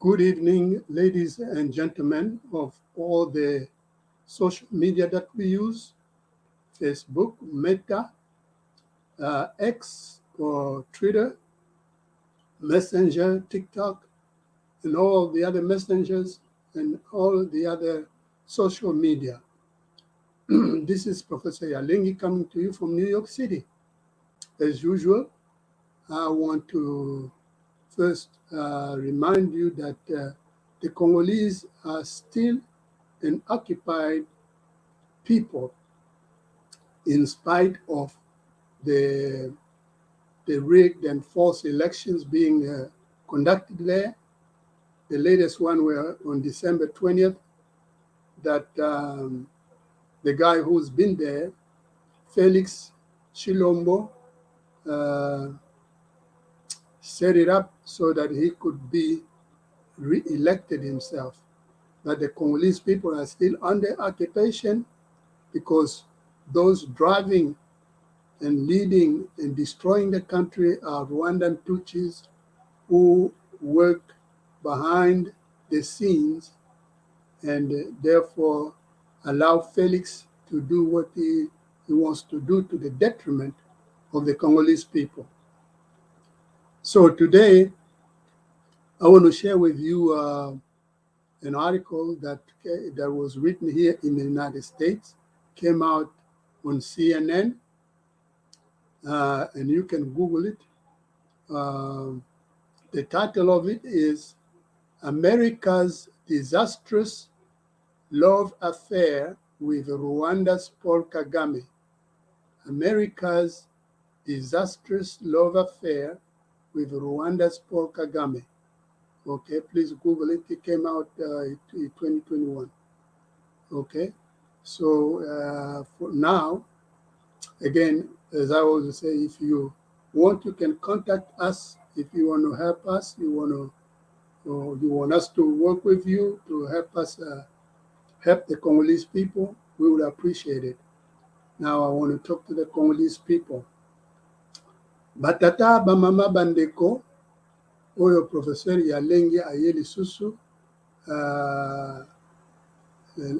Good evening, ladies and gentlemen of all the social media that we use, Facebook, Meta, X or Twitter, Messenger, TikTok, and all the other messengers and all the other social media. This is Professor Yalengi coming to you from New York City. As usual, I want to first remind you that the Congolese are still an occupied people in spite of the rigged and false elections being conducted there. The latest one were on December 20th, that the guy who's been there, Felix Tshilombo, set it up so that he could be re-elected himself. But the Congolese people are still under occupation because those driving and leading and destroying the country are Rwandan Tutsis who work behind the scenes and therefore allow Felix to do what he wants to do to the detriment of the Congolese people. So today, I want to share with you an article that was written here in the United States, came out on CNN, and you can Google it. The title of it is "America's Disastrous Love Affair with Rwanda's Paul Kagame." "America's Disastrous Love Affair with Rwanda's Paul Kagame." Okay, please Google it. It came out in 2021. Okay, so for now, again, as I always say, if you want, you can contact us. If you want to help us, you want to, or you want us to work with you to help us help the Congolese people, we would appreciate it. Now I want to talk to the Congolese people. Batata, bamama, bandeko, oyo professeur Yalengi aye lisusu,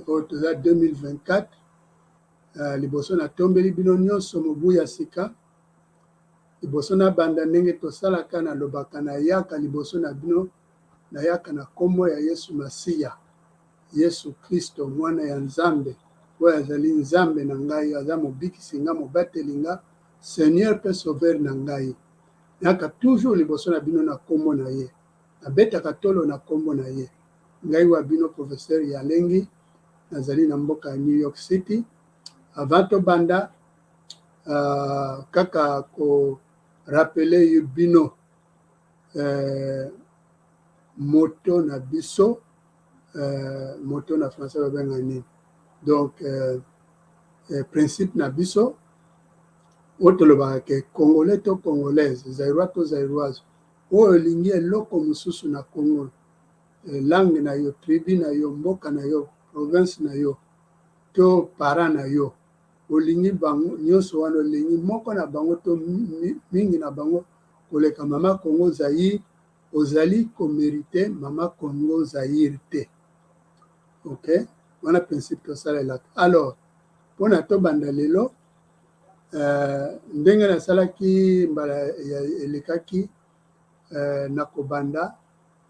oyo toza 2024. Liboso natombeli bino nyonso mobu ya sika. Liboso nabanda, ndenge tosalaka, nalobaka, nayaka liboso na bino, nayaka na nkombo ya Yesu Masiya, Yesu Kristo, mwana ya Nzambe, oyo azali Nzambe na ngai, aza mobikisi nga, mobateli nga, Seigneur mpe Sauveur na ngai. Nayaka toujours liboso na bino na nkombo na ye, nabetaka tolo na nkombo na ye. Ngai wa bino professeur Yalengi, nazali na mboka ya New York City. Avant tobanda, kaka korappeler bino motto na biso. Motto na français babenga nini? Donc principe na biso oyo tolobaka ke Congolais to Congolaise, Zaïrois to Zaïroise, oyo olingi eloko mosusu na Congo, langue na yo, tribu na yo, mboka na yo, province na yo to parent na yo, olingi bango nyonso wana, olingi moko na bango to mingi na bango koleka mama Congo Zaire, ozali komériter mama Congo Zaire te. Ok, wana principe tosalelaka. Alors, mpona tobanda lelo, ndenge nasalaki mbala elekaki, na kobanda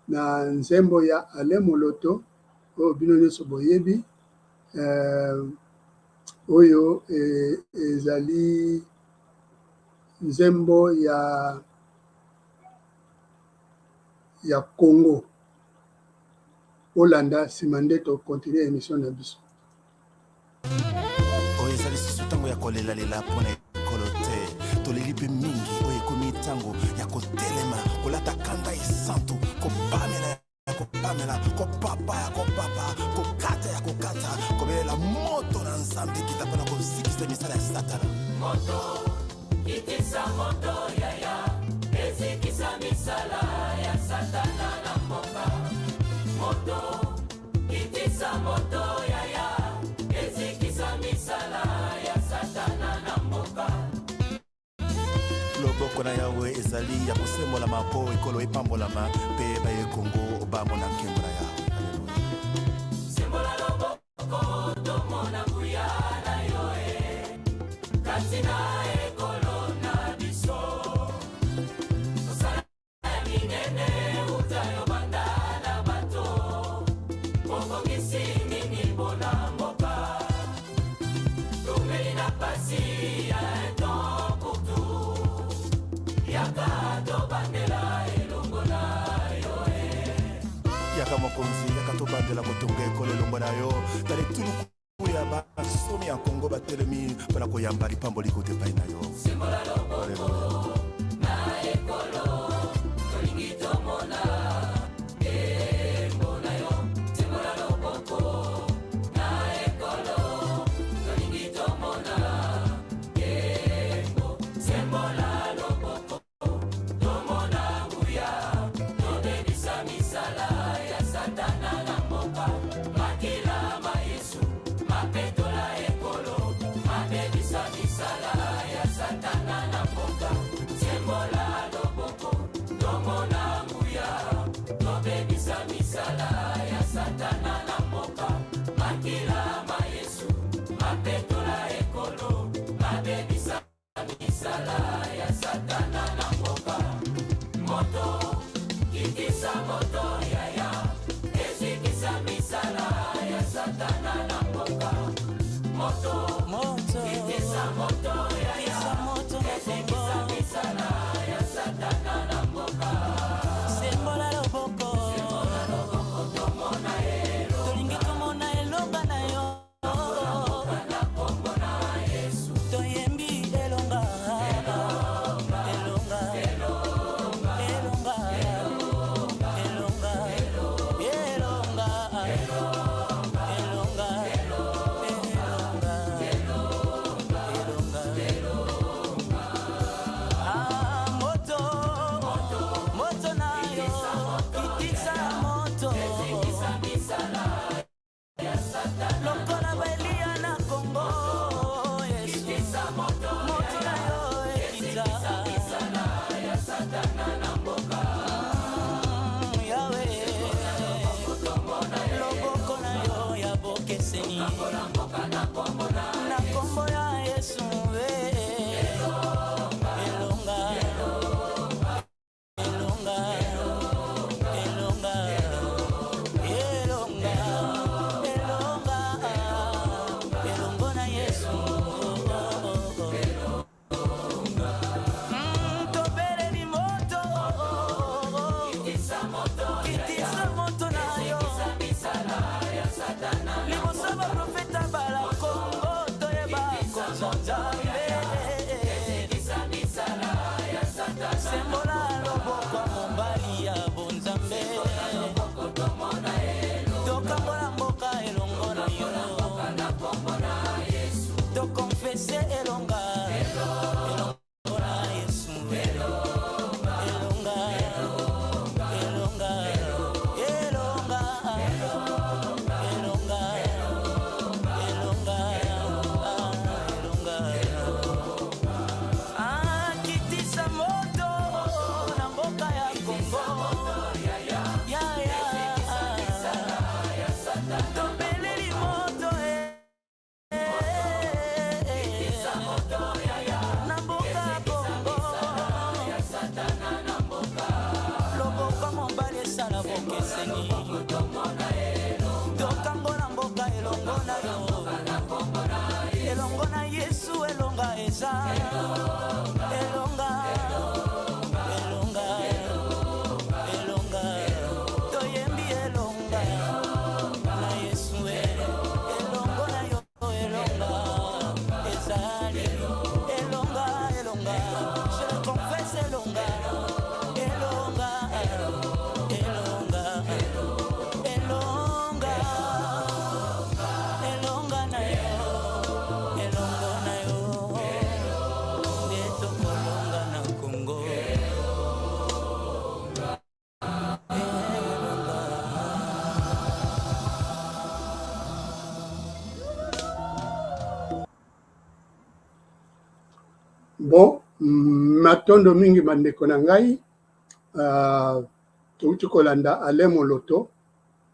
na nzembo ya Alain Moloto oyo bino nyonso boyebi, oyo ezali nzembo ya Congo. Olanda, nsima nde tocontinuer émission na biso. Oyo eza lisusu ntango ya kolelalela mpona ekolo te. Toleli mpe mingi. Oyo ekomi ntango ya kotelema, kolata kanda esantu, kopamela ya kopamela, kopapa ya kopapa, kokata ya kokata, kobelela moto na Nzambe ekita mpona kozikisa misala ya Satana. Moto, kitisa moto yaya, ezikisa misala ya Satana na mboka. Moto, kitisa moto yaya, ezikisa misala ya Satana na mboka. Loboko. Loboko na Yawe ezali ya kosembolama mpo ekolo epambolama mpe baye Kongo bamona nkembo na Yawe. Aleluya. Sembola loboko tomona nguya na yo e kati na ekolo na biso kosala ya minene uta yo banda na bato obongisi nini mpona mboka tomeli na pasi ya un temps pour tout yaka tobandela elongo na yo e Yaka mokonzi, yaka tobandela kotonga ekolo elongo na yo. Tala etuluku ya basomi ya Kongo batelemi mpona koyamba lipamboli kota epai na yo. Sembola loboko Aleluya. na ekolo tolingi tomona nkembo na yo. Sembola loboko na ekolo tolingi tomona nkembo. Sembola loboko tomona nguya tobebisa misala ya Satana na mboka. Makila ma Yesu mapetola ekolo mabebisa misala ya Satana na mboka. Sembola loboko tomona nguya tobebisa misala ya Satana na mboka. Makila ma Yesu mapetola ekolo mabebisa misala ya Satana na mboka. Moto kitisa moto yaya ezikisa misala ya Satana na mboka. Moto Moto kitisa moto yaya kitisa moto na ezikisa Kongo. Misala ya Satana na mboka. Sembola loboko tolingi tomona elonga na yo. Toyembi elonga elonga elonga elonga elonga elonga elonga elonga. Ah, moto moto na yo kitisa moto lokola baelia na Kongo. Yesu moto na yo ekita. Yawe loboko na yo ya bokeseni na kombo ya Yesu eh. Elonga elonga elonga elonga elonga elongo na Yesu. Tobeleli moto kitisa moto na yo liboso baprofeta bala Kongo toyeba konza Nzambe. Sembola loboko ya mobali ya bonzambe tokambola mboka elongo na yo tokonfese elonga elongo na Yesu. Elonga elonga elonga elonga elonga elonga. Ah, kitisa moto na mboka ya Kongo ya ya tobeleli moto eh. Na mboka ya Kongo loboko mobali esala bokeseni tokangola mboka elongo na yo elongo na Yesu elonga eza elonga elonga elonga toyembi elonga na Yesu elongo na yo elonga ezali elonga elonga. Je le confesse elonga elonga elonga elonga elonga na yo elongo na yo nde tokolonga na Kongo elonga. Bon, merci. Matondo mingi bandeko na ngai. Touti kolanda Alain Moloto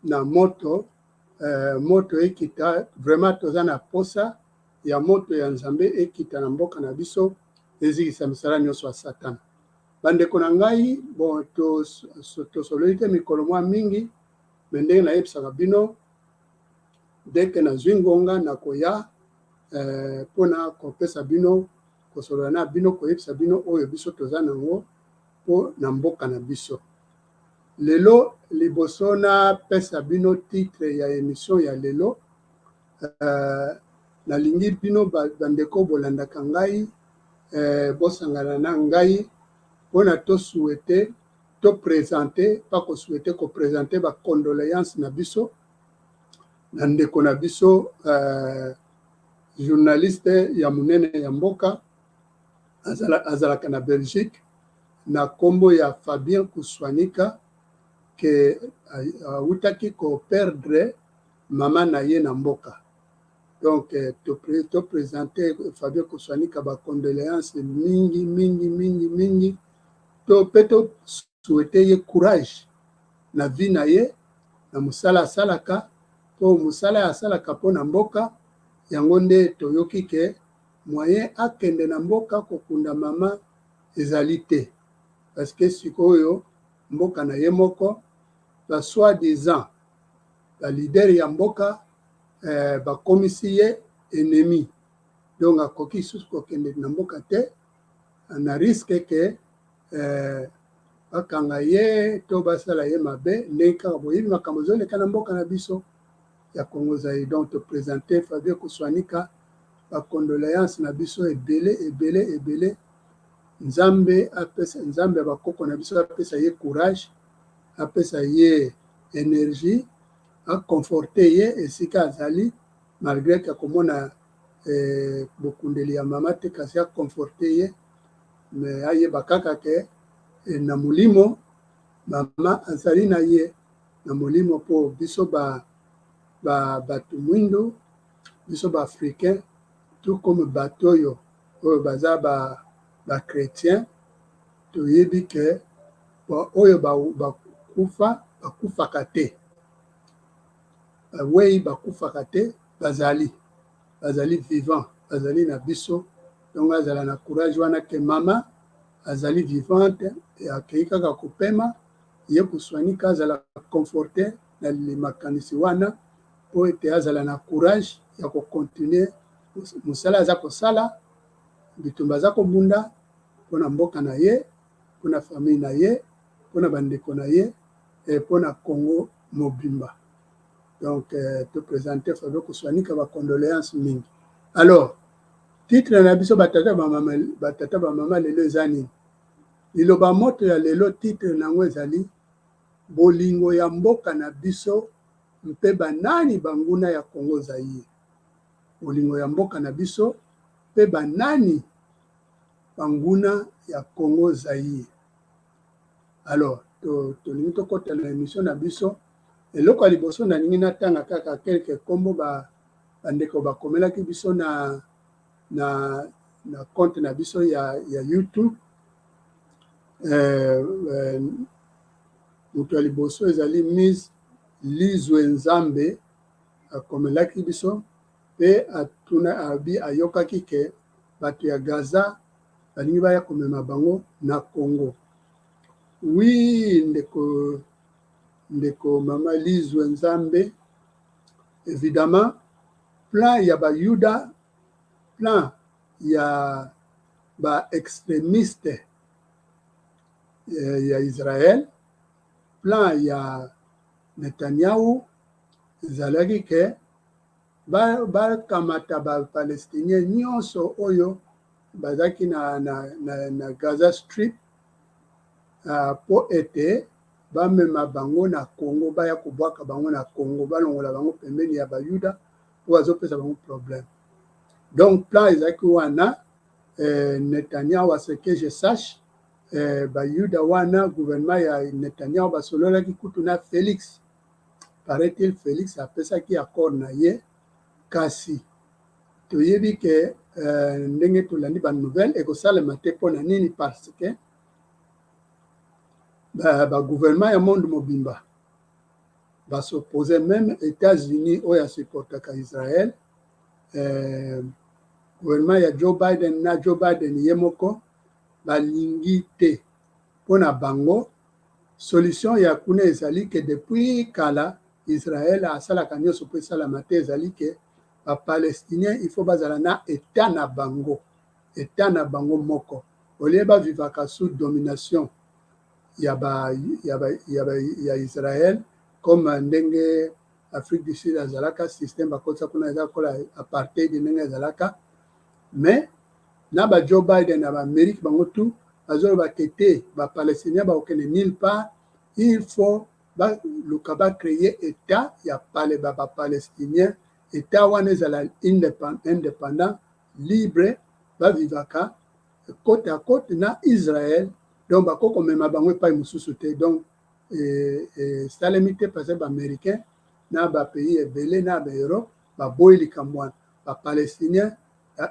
na moto, moto ekita. Vraiment toza na posa ya moto ya Nzambe ekita na mboka na biso, ezikisa misala nyonso ya Satana. Bandeko na ngai, bon, tosololi te mikolo mwa mingi, me ndenge nayebisaka bino, dès que nazwi ngonga nakoya mpona kopesa bino, kosolola na bino, koyebisa bino oyo biso toza nango mpo na mboka na biso. Lelo, liboso napesa bino titre ya émission ya lelo, nalingi bino bandeko bolandaka ngai, bosangana na ngai mpona tosouhaiter, toprésenter, pa kosouhaiter, koprésenter bacondoléance na biso na ndeko na biso, journaliste ya monene ya mboka, azalaka na Belgique, na nkombo ya Fabien Kuswanika, ke awutaki koperdre mama na ye na mboka. Donc toprésenter Fabien Kuswanika bacondoléance mingi mingi mingi mingi, to mpe tosouhaiter ye courage na vie na ye, na mosala asalaka, mpo mosala asalaka mpo na mboka. Yango nde toyoki ke moyen akende na mboka kokunda mama ezali te, parce que sikoyo mboka na ye moko, basoi-disant baleader ya mboka bakomisi ye ennemi. Donc akoki lisusu kokende na mboka te, na risque ke bakanga ye to basala ye mabe, ndenge kaka boyebi makambo ezoleka na mboka na biso ya Congo Zaïre. Donc toprésenter Fabien Kuswanika bacondoléance na biso ebele ebele ebele. Nzambe apesa, Nzambe ya bakoko na biso apesa ye courage, apesa ye énergie, aconforter ye esika azali, malgré ke akomona bokundeli ya mama te, kasi aconforter ye, me ayeba kaka ke na molimo mama azali na ye na molimo, mpo biso ba bato mwindu, biso baafricain, tout comme bato oyo baza bachrétien, toyebi ke oyo bakufa bakufaka te, bawei bakufaka te, bazali vivant, bazali na biso. Donc azala na courage wana ke mama azali vivante, akei kaka kopema. Ye Kuswanika azala conforté na makanisi wana mpo ete azala na courage ya kocontinuer mosala aza kosala, bitumba aza kobunda mpona mboka na ye, mpona famille na ye, mpona bandeko na ye, mpona Congo mobimba. Donc toprésenter Fabien Kuswanika bacondoléance mingi. Alors, titre na biso, batata bamama, batata bamama, lelo eza nini? Liloba moto ya lelo, titre nango ezali "Bolingo ya mboka na biso mpe banani banguna ya Congo Zaïre". Bolingo ya mboka na biso mpe banani banguna ya Congo Zaïre. Alors tolingi tokɔta na émission na biso. Eloko ya liboso, nalingi natanga kaka quelque nkombo bandeko bakomelaki biso na compte na biso ya YouTube. Moto ya liboso ezali Miss Lizwe Nzambe. Akomelaki biso mpe atuna, abi ayokaki ke bato ya Gaza balingi baya komema bango na Congo. Oui, ndeko mama Lizwe Nzambe, évidemment plan ya bayuda, plan ya baextrémiste ya Israel, plan ya Netanyahu ezalaki ke bakamata bapalestinien nyonso oyo bazalaki na Gaza Strip, mpo ete bamema bango na Congo, baya kobwaka bango na Congo, balongola bango pembeni ya bayuda mpo bazopesa bango problème. Donc plan ezalaki wana. Netanyahu, à ce que je sache, bayuda wana, gouvernement ya Netanyahu basololaki kutu na Félix. Paraît-il, Félix apesaki accord na ye, kasi toyebi ke Ndenge tolandi banouvelle, ekosalema te. Mpo na nini? Parce que bagouvernement ya monde mobimba bas'opposer, même États-Unis oyo asupportaka Israel. Gouvernement ya Joe Biden na Joe Biden ye moko balingi te. Mpo na bango, solution ya kuna ezali ke depuis kala Israel asalaka nyonso mpo esalama te, ezali ke Bapalestinien, il faut bazala na état na bango, état na bango moko, au lieu bavivaka sous domination ya, ba, ya, ba, ya, ba, ya Israel, comme ndenge Afrique du Sud azalaka, système bakotisa kuna eza kola apartheid ndenge ezalaka. Mais na ba Joe Biden na baAmérique, bango tu bazoloba ke te, Bapalestinien bakokende nulle part, il faut baluka bacréer état ya pale bapalestinien. État wana ezala indépendant, libre, bavivaka côte à côte na Israel, donc bakoki komema bango epai mosusu te. Donc esalemi te parce que Baaméricain na bapays ebele na baEurope baboyi likambo wana. Bapalestinien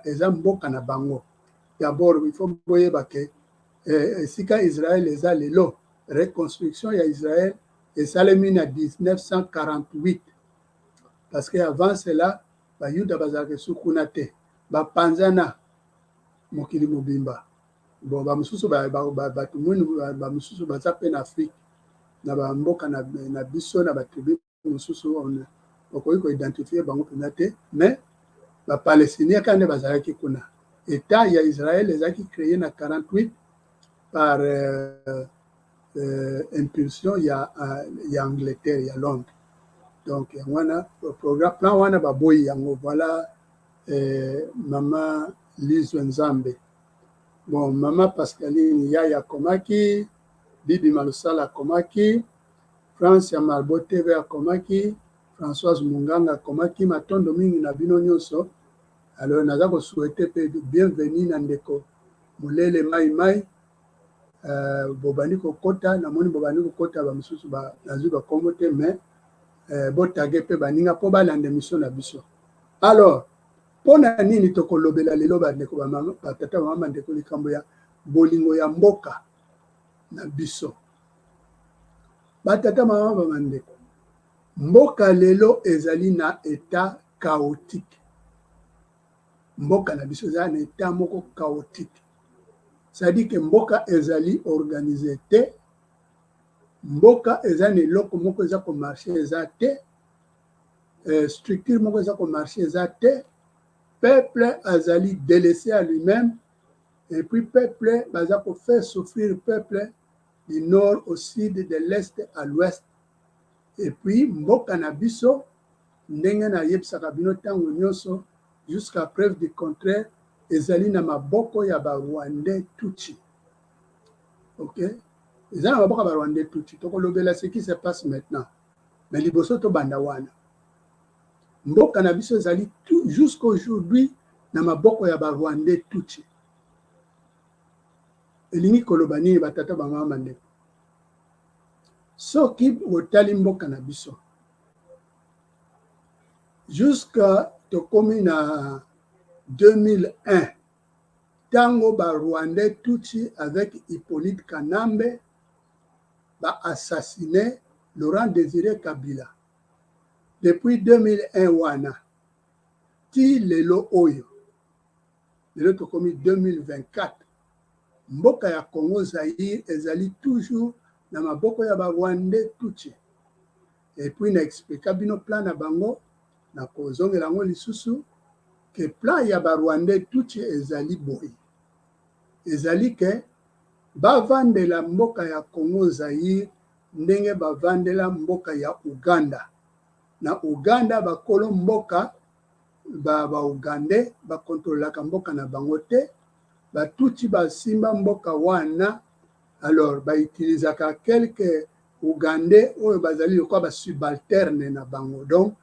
eza mboka na bango. D'abord, il faut boyeba ke esika Israel eza lelo, reconstruction ya Israel esalemi na 1948, parce que avant cela Bayuda bazalaka esu kuna te, bapanzana mokili mobimba. Bon, bamosusu, bato mwindu bamosusu baza mpe na Afrique, na bamboka na biso, na batribu mosusu, okoki koidentifier bango mpenza te. Mais Bapalestinien kaka nde bazalaki kuna. État ya Israel ezalaki créé na 48 par impulsion ya Angleterre, ya Londres. Donc yango wana programme, plan wana baboyi yango. Voilà. Mama Lizwe Nzambe, bon, mama Pascaline Yaya akomaki, Bibi Malusala akomaki, France ya Marbo TV akomaki, Françoise Munganga akomaki. Matondo mingi na bino nyonso. Alors naza kosouhaiter mpe bienvenue na ndeko Molele Mai Mai. Bobandi kokota, namoni bobandi kokota, bamosusu nazwi bakombo te, mais botaguer mpe baninga mpo balanda émission na biso. Alors, mpo na nini tokolobela lelo, bandeko, batata, bamama, bandeko, likambo ya bolingo ya mboka na biso? Batata, mama, bamandeko, mboka lelo ezali na état chaotique. Mboka na biso ezali na état moko chaotique, c'est-à-dire ke mboka ezali organisé te, mboka eza na eloko moko eza komarcher eza te, structure moko eza komarcher eza te. Peuple azali délaissé à lui-même et puis peuple baza kofaire souffrir peuple du nord au sud, de l'est à l'ouest. Et puis mboka na biso, ndenge nayebisaka bino ntango nyonso, jusqu'à preuve du contraire, ezali na maboko ya Barwandais tutsi. Ok, eza na maboko ya Barwandais tutsi. Tokolobela ce qui se passe maintenant, mais liboso tobanda wana, mboka na biso ezali jusqu'aujourd'hui na maboko ya Barwandais tutsi. Elingi koloba nini, batata, bamama, bandeko? Soki otali mboka na biso jusqu'à tokomi na 2001, ntango Barwandais tutsi avec Hippolyte Kanambe baassassine Laurent Désiré Kabila, depuis 2001 wana ti lelo oyo, lelo tokomi 2024, mboka ya Congo Zaire ezali toujours na maboko ya Barwandais tutsi. Et puis na expliqua bino plan na bango, na kozongela yango lisusu ke plan ya Barwandais tutsi ezali boye: ezali ke bavandela mboka ya Congo Zaire ndenge bavandela mboka ya Uganda. Na Uganda, bakolo mboka Baugandais bakontrolaka mboka na bango te, Batutsi basimba mboka wana. Alors bautilisaka quelques Ugandais oyo bazali lokola basubalterne na bango, donc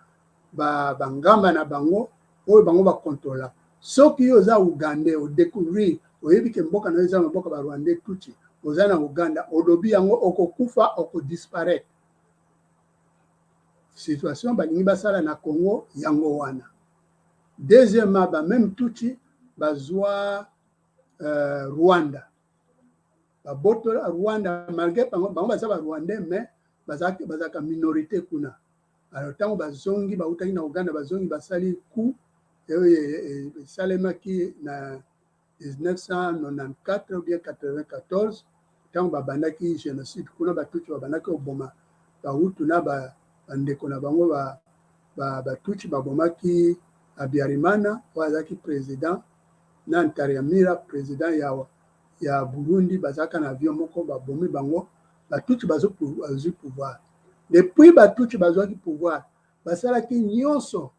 bangamba na bango oyo bango bakontrola. Soki yo oza Ugandais, odécouvrir, oyebi ke mboka na yo eza mboka Barwandais tutsi, oza na Uganda, olobi yango, okokufa, okodisparaître. Situation balingi basala na Congo yango wana. Deuxièmement, bameme tutsi bazwa Rwanda, babotola Rwanda, malgré bango bango baza Barwandais, mais bazalaka minorité kuna. Alors ntango bazongi, bautaki na Uganda, bazongi, basali coup oyo esalemaki na 1994 ou bien 94, ntango babandaki génocide kuna, Batutsi babandaki koboma Bahutu na bandeko na bango Batutsi. Babomaki Habyarimana oyo azalaki président na Ntaryamira, président ya Burundi. Bazalaka na avion moko, babomi bango. Batutsi bazwi pouvoir. Depuis Batutsi bazwaki pouvoir, basalaki nyonso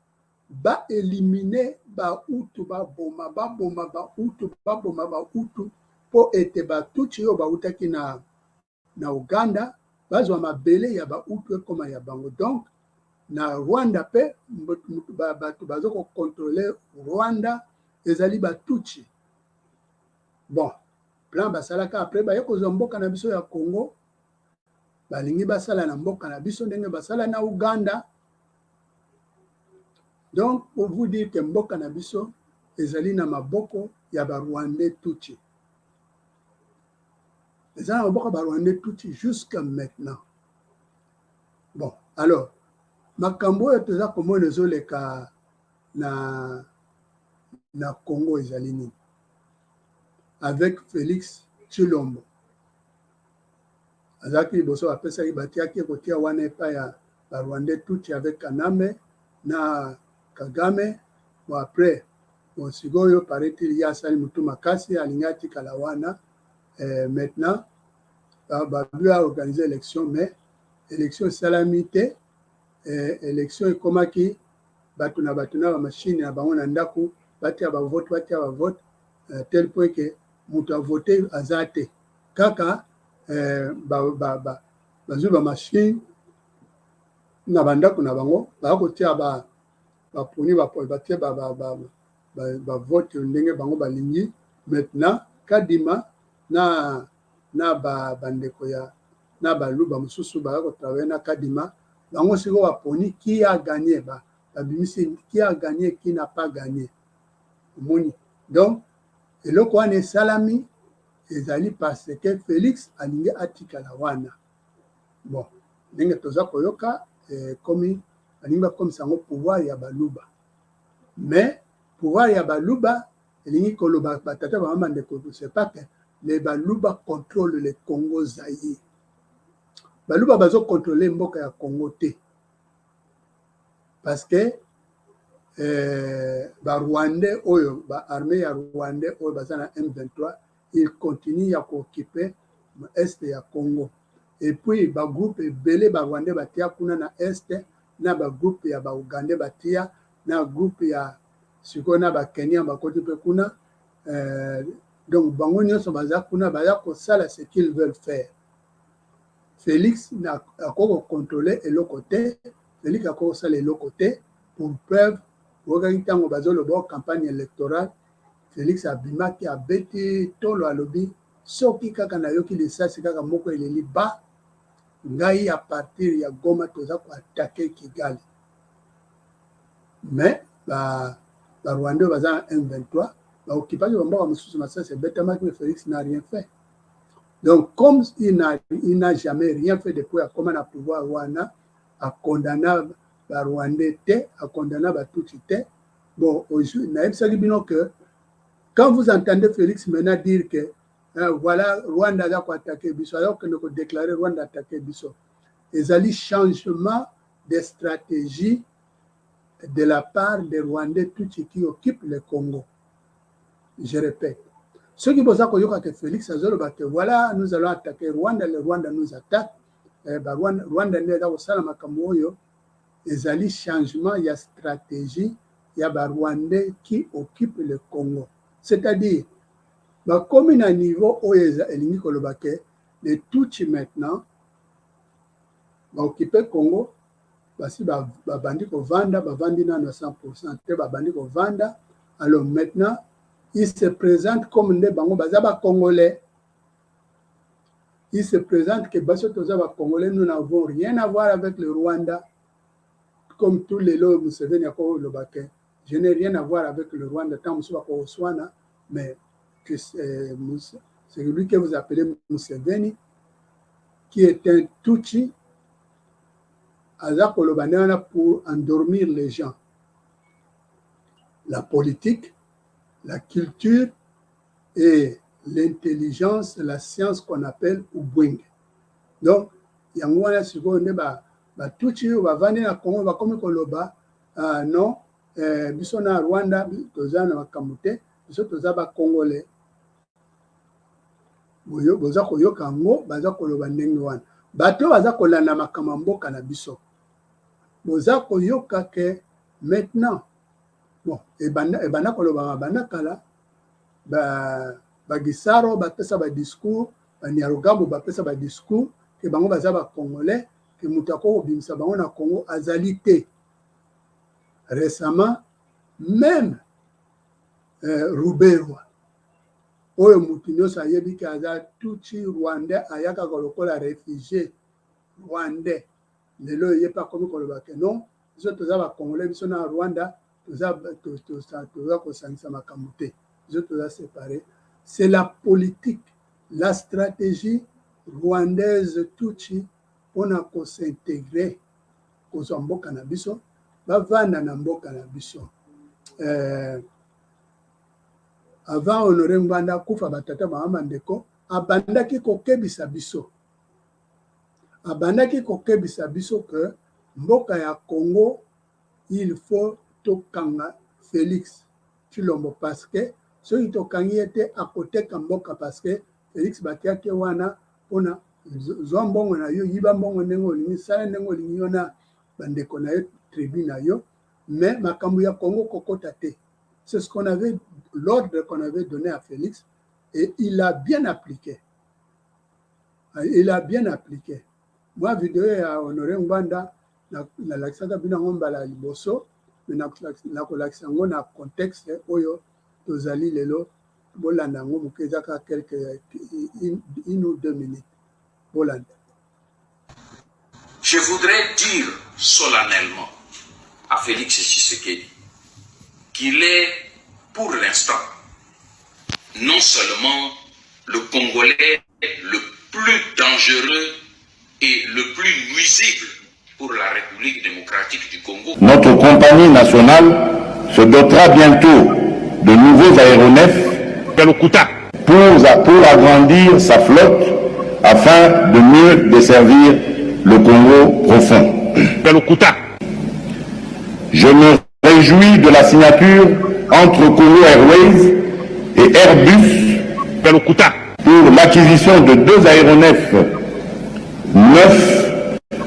baéliminer Bahutu, baboma, baboma Bahutu, baboma Bahutu, mpo ete Batutsi oyo bautaki na Uganda bazwa mabele ya Bahutu, ekóma ya bango. Donc na Rwanda mpe bato baza kocontrôler Rwanda ezali Batutsi. Bon, plan basalaka, après baye kozwa mboka na biso ya Congo, balingi basala na mboka na biso ndenge basala na Uganda. Donc pour vous dire que mboka na biso ezali na maboko ya Barwandais tutsi, eza na maboko ya Barwandais tutsi jusqu'à maintenant. Bon, alors makambo oyo toza komona ezoleka na Congo ezali nini? Avec Félix Tshilombo, azalaki liboso, bapesaki, batiaki kotia wana epai ya Barwandais tutsi avec Kanambe na Kagame. Bon, après, bon, sikoyo paraît-il ye asali motu makasi, alingi atikala wana. Maintenant babi aorganiser élection, mais élection esalami te. Élection ekomaki bato na bato na bamashine na bango na ndako, batia bavote, batia bavote, tel point ke moto avote aza te, kaka bazwi bamashine na bandako na bango, baya kotia, baponi, batie bavote ndenge bango balingi. Maintenant Kadima na bandeko ya na Baluba mosusu baya kotravailler na Kadima, bango sikoyo baponi qui a gagné, babimisi qui a gagné, qui n'a pas gagné. Omoni, donc eloko wana esalami ezali parce que Félix alingi atikala wana. Bon, ndenge toza koyoka, ekomi balingi bakomisa yango pouvoir ya Baluba. Mais pouvoir ya Baluba elingi koloba, batata, bamama, bandeko, c'est pas que les Baluba contrôlent le Congo Zaïre. Baluba bazocontrôler mboka ya Congo te, parce que Barwandais oyo, baarmée ya Rwandais oyo baza na M23, il continue ya kooccuper est ya Congo. Et puis bagroupe ebele Barwandais batia kuna na est, na bagroupe ya Baugandais batia, na groupe ya sikoyo na Bakenya bakoti mpe kuna. Donc bango nyonso baza kuna, baza kosala ce qu'ils veulent faire. Félix akoki kocontrôler eloko te, Félix akoki kosala eloko te. Pour preuve, oyokaki ntango bazoloba campagne électorale, Félix abimaki, abeti tolo, alobi: "Soki kaka nayoki lisasi kaka moko eleli ba ngai, à partir ya Goma toza koattaquer Kigali." Mais Barwandais oyo baza na M23 baoccupaki bamboka mosusu, masasi ebetamaki, mais Félix n'a rien fait. Donc comme il n'a jamais rien fait depuis akoma na pouvoir wana, akondana Barwandais te, akondana Batutsi te. Bon, nayebisaki bino que quand vous entendez Félix maintenant dire que voilà, Rwanda aza koattaquer biso, aza kokende kodéclarer Rwanda attaquer biso, ezali changement de stratégie de la part des Rwandais tutsi qui occupent le Congo. Je répète, soki boza koyoka ke Félix azoloba ke voilà, nous allons attaquer Rwanda, le Rwanda nous attaque, Rwanda nde eza kosala makambo oyo, ezali changement ya stratégie ya Barwandais qui occupent le Congo. C'est-à-dire bakomi na niveau oyo elingi koloba ke les Tutsi maintenant baoccuper Congo, basi babandi kovanda, bavandi nano 100 te, babandi kovanda. Alors maintenant ils se présentent comme nde bango baza Bacongolais. Ils se présentent que biso toza Bacongolais, nous n'avons rien à voir avec le Rwanda, comme tout lelo Museveni akoloba ke Je n'ai rien à voir avec le Rwanda. Tant mosusu bakoswana, mais que c'est lui que vous appelez Museveni, qui est un Tutsi, aza koloba ndenge wana pour endormir les gens. La politique, la culture et l'intelligence, la science qu'on appelle Ubwenge. Donc, yango wana sikoyo nde batutsi oyo bavandi na Congo bakomi koloba non, biso na Rwanda toza na makambo te, biso toza bacongolais. Boza koyoka yango, baza koloba ndenge wana. Bato baza kolanda makambo ya mboka na biso, boza koyoka ke maintenant, bon, ebanda kolobama banda kala, bagisaro bapesa badiscours, banyarugabo bapesa badiscours ke bango baza bacongolais, ke moto akoki kobimisa bango na Congo azali te. Récemment même, Ruberwa oyo motu nyonso ayebi ke aza tutsi rwandais, ayakaka lokola réfugié rwandais, lelo ye mpe akomi koloba ke non, biso toza bacongolais, biso na Rwanda toza kosangisa makambo te, biso toza séparé. C'est la politique, la stratégie rwandaise tutsi mpona kos'intégrer, kozwa mboka na biso, bavanda na mboka na biso. Avant Honore Ngbanda akufa, batata, mama, bandeko, abandaki kokebisa biso, abandaki kokebisa biso ke mboka ya Congo, il faut tokanga Félix Tshilombo, parce que soki tokangi ye te, akoteka mboka, parce que Félix batiaki wana mpona zwa mbongo na yo, yiba mbongo ndenge olingi, sala ndenge olingi, yo na bandeko na yo, tribu na yo, mais makambo ya Congo kokota te. C'est ce qu'on avait, l'ordre qu'on avait donné à Félix, et il a bien appliqué, il a bien appliqué. Mwa video ya Honore Ngbanda nalakisaka bino yango mbala ya liboso, me nakolakisa yango na contexte oyo tozali lelo. Bolanda yango moke, eza kaka quelque 1 ou 2 minutes, bolanda. Je voudrais dire solennellement à Félix Tshisekedi qu'il est pour l'instant non seulement le Congolais le plus dangereux et le plus nuisible pour la République démocratique du Congo. Notre compagnie nationale se dotera bientôt de nouveaux aéronefs pour agrandir sa flotte afin de mieux desservir le Congo profond. Je me réjouis de la signature entre Congo Airways et Airbus pour l'acquisition de deux aéronefs neufs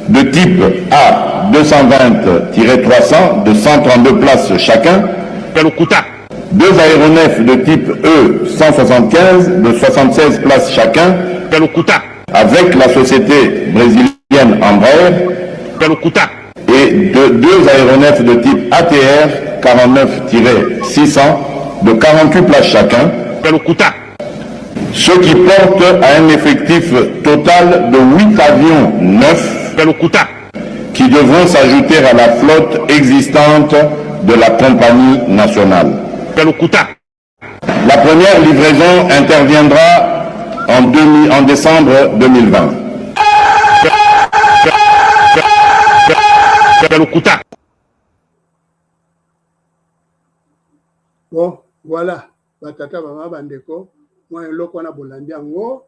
de type A220-300 de 132 places chacun, deux aéronefs de type E175 de 76 places chacun, avec la société brésilienne Embraer et de deux aéronefs de type ATR 49-600 de 48 places chacun, ce qui porte à un effectif total de 8 avions neufs qui devront s'ajouter à la flotte existante de la compagnie nationale. La première livraison interviendra en décembre 2020. Lokuta. Bon, voilà, batata, bama, bandeko, mwa eloko wana bolandi yango.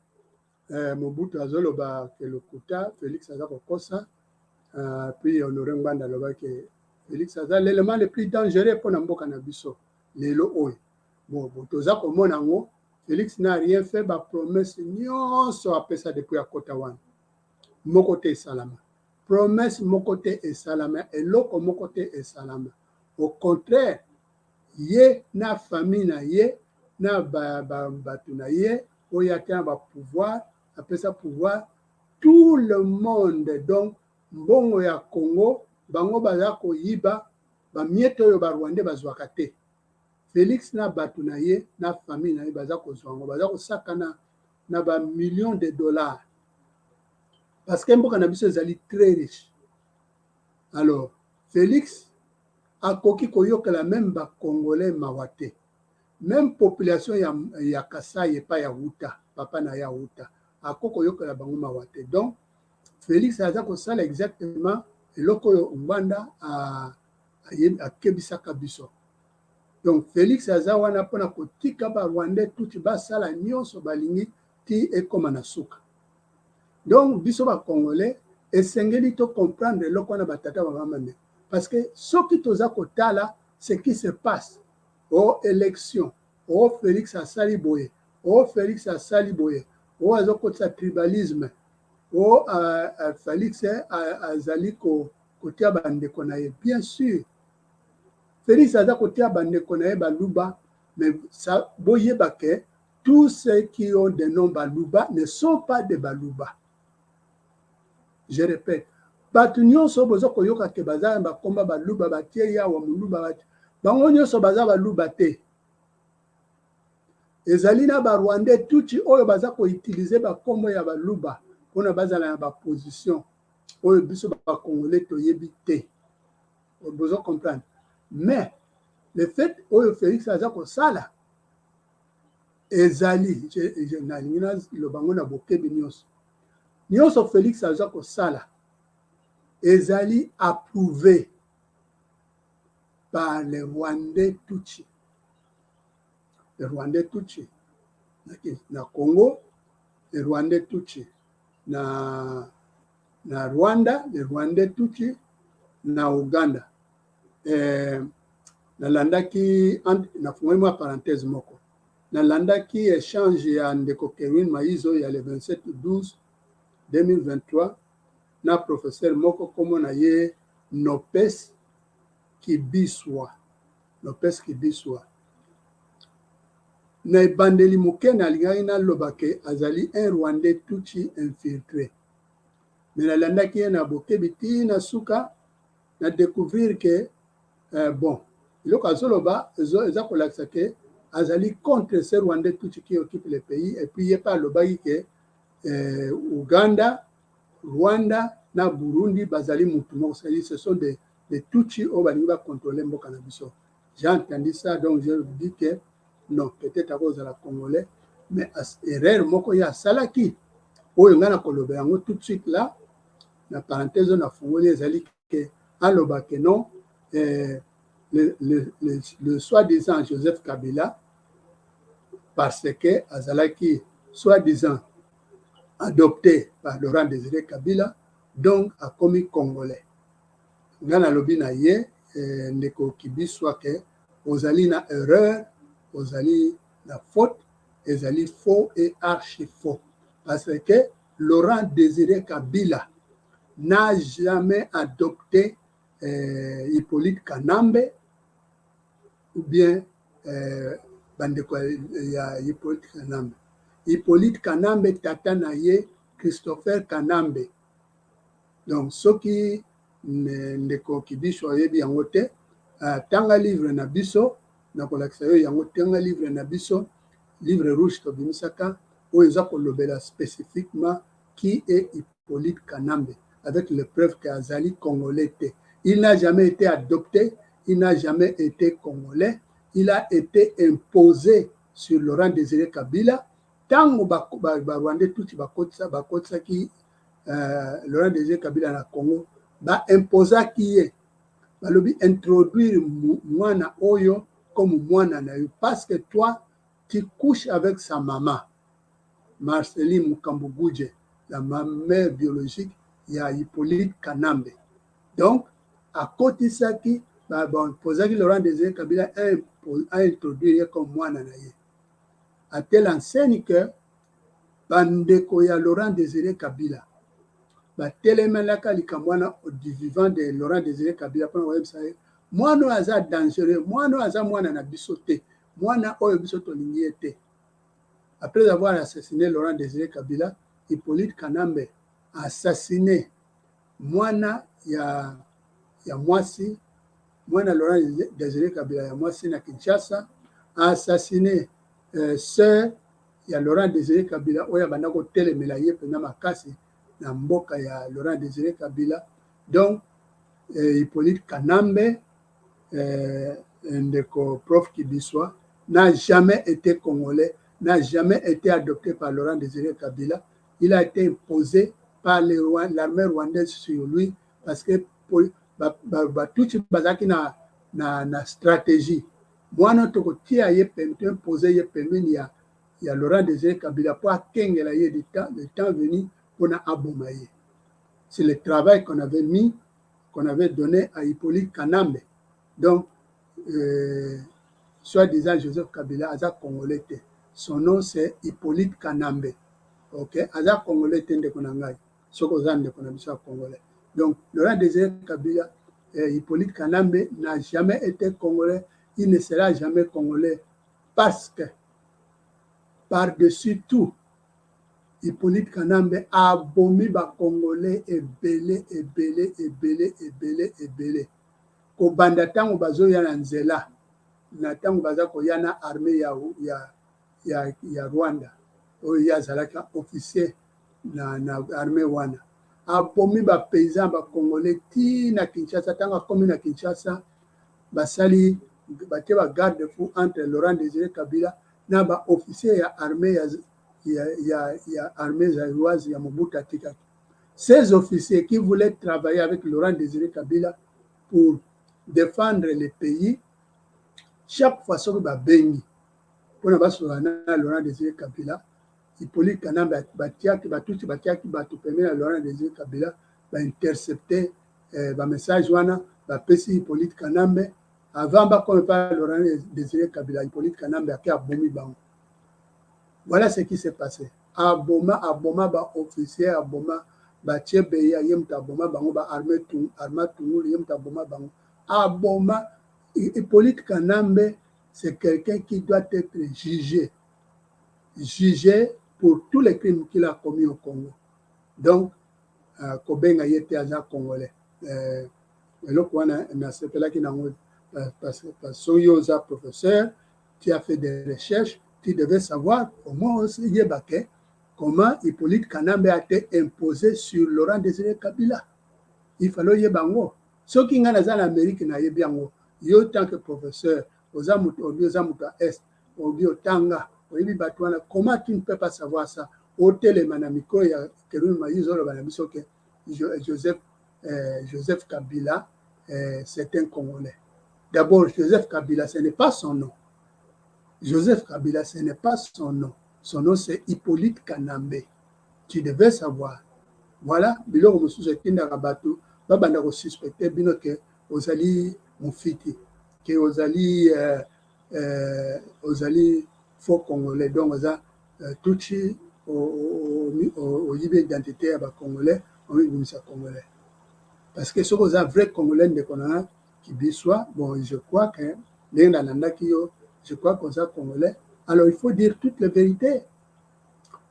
Mobutu azoloba ke lokuta, Félix aza kokosa. Puis Honore Ngbanda alobaki Félix aza l'élément le plus dangereux mpona mboka na biso lelo oyo. Bon, toza komona yango, Félix n'a rien fait. Bapromesse nyonso apesa depuis akota wana, moko te esalama. Promesse moko te esalama, eloko moko te esalama. Au contraire, ye na famille na ye na bato na ye oyo ate na bapouvoir, apesa pouvoir tout le monde. Donc mbongo ya Congo, bango baza koyiba bamiettes oyo barwandais bazwaka te. Félix na bato na ye na famille na ye baza kozwa yango, baza kosakana na bamillions de dollars, parce que mboka na biso ezali très riche. Alors Félix Akoki koyokela meme ba congolais mawa te. Meme population ya, ya Kasai epai awuta, papa na ye awuta, akoki koyokela bango mawa te. Donc Felix aza kosala exactement eloko oyo Ngbanda akebisaka biso. Donc Felix aza wana mpona kotika ba Rwandais tutsi basala nyonso balingi ti ekoma na suka. Donc biso ba Congolais esengeli to comprendre eloko wana, batata, bamama nde, parce que soki toza kotala ce qui se passe o élection, o Félix asali boye, o Félix asali boye, o azokotisa tribalisme, o Félix azali kotia bandeko na ye. Bien sûr, Félix aza kotia bandeko na ye baluba, mais boyeba ke tous ceux qui ont des noms baluba ne sont pas des Baluba. Je répète, bato nyonso boza koyoka ke baza na bakomba baluba, batie yawa moluba, batie bango nyonso baza baluba te. Ezali na Barwandais tutsi oyo baza koutiliser bakombo ya baluba mpona bazala na baposition oyo biso Bacongolais toyebi te. Bozo comprendre? Mais le fait oyo Félix aza kosala ezali, nalingi naloba ngo na bokebi nyonso, nyonso Félix aza kosala ezali approuvé par les Rwandais tutsi. Les Rwandais tutsi na Congo, les Rwandais tutsi na Rwanda, les Rwandais tutsi na Uganda. Nalandaki, nafungoli mwa parenthèse moko, nalandaki échange ya ndeko Kerwin Maizo ya le 27 12 2023 na professeur moko, nkombo na ye Nopes Kibiswa. Nopes Kibiswa, na ebandeli moke nalingaki naloba ke azali un Rwandais tutsi infiltré, mais nalandaki ye na bokebi ti na suka, na découvrir ke bon, eloko azoloba eza kolakisa ke azali contre ce Rwandais tutsi qui occupe le pays. Et puis ye mpe alobaki ke Uganda, Rwanda na Burundi bazali mutu moko, c'est-à-dire ce sont des tutsi oyo balingi bacontrôle mboka na biso. J'ai entendu ça, donc je dis que non, peut-être akozala Congolais, mais erreur moko ye asalaki oyo ngai na koloba yango tout de suite là na parenthèse oyo nafungoli, ezali ke aloba ke non, le soi-disant Joseph Kabila, parce que azalaki soi-disant adopté par Laurent Désiré Kabila, donc akomi Congolais. Ngai nalobi na ye, ndeko Kibiswa, ke ozali na erreur, ozali na faute, ezali faux et archi faux, parce que Laurent Désiré Kabila n'a jamais adopté Hippolyte Kanambe ou bien bandeko ya Hippolyte Kanambe. Hippolyte Kanambe, tata na ye Christopher Kanambe. Donc soki ndeko Kibiso ayebi yango te, tanga livre na biso, nakolakisa yo yango. Tanga livre na biso, livre rouge tobimisaka, oyo eza kolobela spécifiquement qui est Hippolyte Kanambe, avec le preuve que azali Congolais te. Il n'a jamais été adopté, il n'a jamais été Congolais, il a été imposé sur Laurent Désiré Kabila. Ntango Barwandais tutsi bakotisaki Laurent Désiré Kabila na Congo, baimposaki ye, balobi: introduire mwana oyo comme mwana na yo, parce que toi, tu couches avec sa maman Marceline Mukambuguje, la mère biologique ya Hippolyte Kanambe. Donc akotisaki, baimposaki Laurent Désiré Kabila aintroduire ye comme mwana na ye, à telle enseigne que bandeko ya Laurent Désiré Kabila batelemelaka likambo wana du vivant de Laurent Désiré Kabila, mpona koyebisa ye: mwana oyo aza dangereux, mwana oyo aza mwana na biso te, mwana oyo biso tolingi ye te. Après avoir assassiné Laurent Désiré Kabila, Hippolyte Kanambe assassiné mwana ya mwasi, mwana Laurent Désiré Kabila ya mwasi na Kinshasa, assassiné sœur ya Laurent Désiré Kabila oyo abanda kotelemela ye mpenza makasi na mboka ya Laurent Désiré Kabila. Donc Hippolyte Kanambe. euh, ndeko prof Kibiswa n'a jamais été congolais, n'a jamais été adopté par Laurent Désiré Kabila. Il a été imposé par l'armée rwandaise sur lui parce que batutsi bazalaki na, na, na stratégie mwana tokotia ye toimpose ye pembeni ya, ya Laurent Désiré Kabila mpo akengela ye le temps, le temps venu mpona aboma ye. C'est le travail qu'on avait mis, qu'on avait donné à Hippolyte Kanambe. Donc, soi-disant Joseph Kabila aza congolais te. Son nom, c'est Hippolyte Kanambe. Ok, aza congolais te, ndeko na ngai. Soki oza ndeko na biso ya congolais. Donc, Laurent Désiré Kabila, Hippolyte Kanambe n'a jamais été congolais, il ne sera jamais congolais parce que par-dessus tout, Hippolyte Kanambe abomi bacongolais ebele, ebele, ebele, ebele, ebele. Kobanda ntango bazoya na nzela, na ntango baza koya na armée ya, ya, ya, ya Rwanda, oyo ye azalaki officier na, na armée wana, abomi bapaysan bacongolais ti na Kinshasa. Ntango akomi na Kinshasa, basali batie bagarde-fou entre Laurent Désiré Kabila na baofficier ya armée ya, ya, ya, ya armée zaïroise ya Mobutu atikaki. Ces officiers qui voulaient travailler avec Laurent Désiré Kabila pour défendre le pays, chaque fois soki babengi mpona basolola na Laurent Désiré Kabila, Hippolyte Kanambe batiaki batutsi, batiaki bato pembeni ya Laurent Désiré Kabila, baintercepte eh, bamessage wana, bapesi Hippolyte Kanambe. Avant bakoma epa Laurent Désiré Kabila, Hippolyte Kanambe ake abomi bango. Voilà ce qui s'est passé. Aboma, aboma baofficier, aboma batie beya, ye moto aboma bango, baarmée arma tungulu, ye moto aboma bango, aboma. Hippolyte Kanambe, c'est quelqu'un qui doit être jugé, jugé pour tous les crimes qu'il a commis au Congo. Donc kobenga ye te aza congolais, eloko wana nasepelaki nango parce que soki oza professeur, tu as fait des recherches, tu devais savoir au moins oyeba ke comment Hippolyte Kanambe a été imposé sur Laurent Désiré Kabila. Il fallait oyeba yango. Soki ngai naza na Amérique, nayebi yango, yo tant que professeur, oza moto obi, oza moto ya Est, obi otanga, oyebi bato wana, comment tu ne peux pas savoir ça? Otelema na micro ya Kerwin Mayizo, oloba na biso ke Joseph, Joseph Kabila, c'est un Congolais. D'abord, Joseph Kabila, ce n'est pas son nom. Joseph Kabila, ce n'est pas son nom. Son nom, c'est Hippolyte Kanambe. Tu devais savoir. Voilà, biloko mosusu etindaka bato babanda kosuspecte bino ke ozali mofiti, ke ozali ozali faux congolais. Donc oza tutsi, oyibi identité ya bacongolais, omibimisa congolais. Parce que soki oza vrai congolais, ndeko na nga Kibiswa, bon, je crois que ndenge nalandaki yo, je crois qu'oza congolais, alors il faut dire toute la vérité.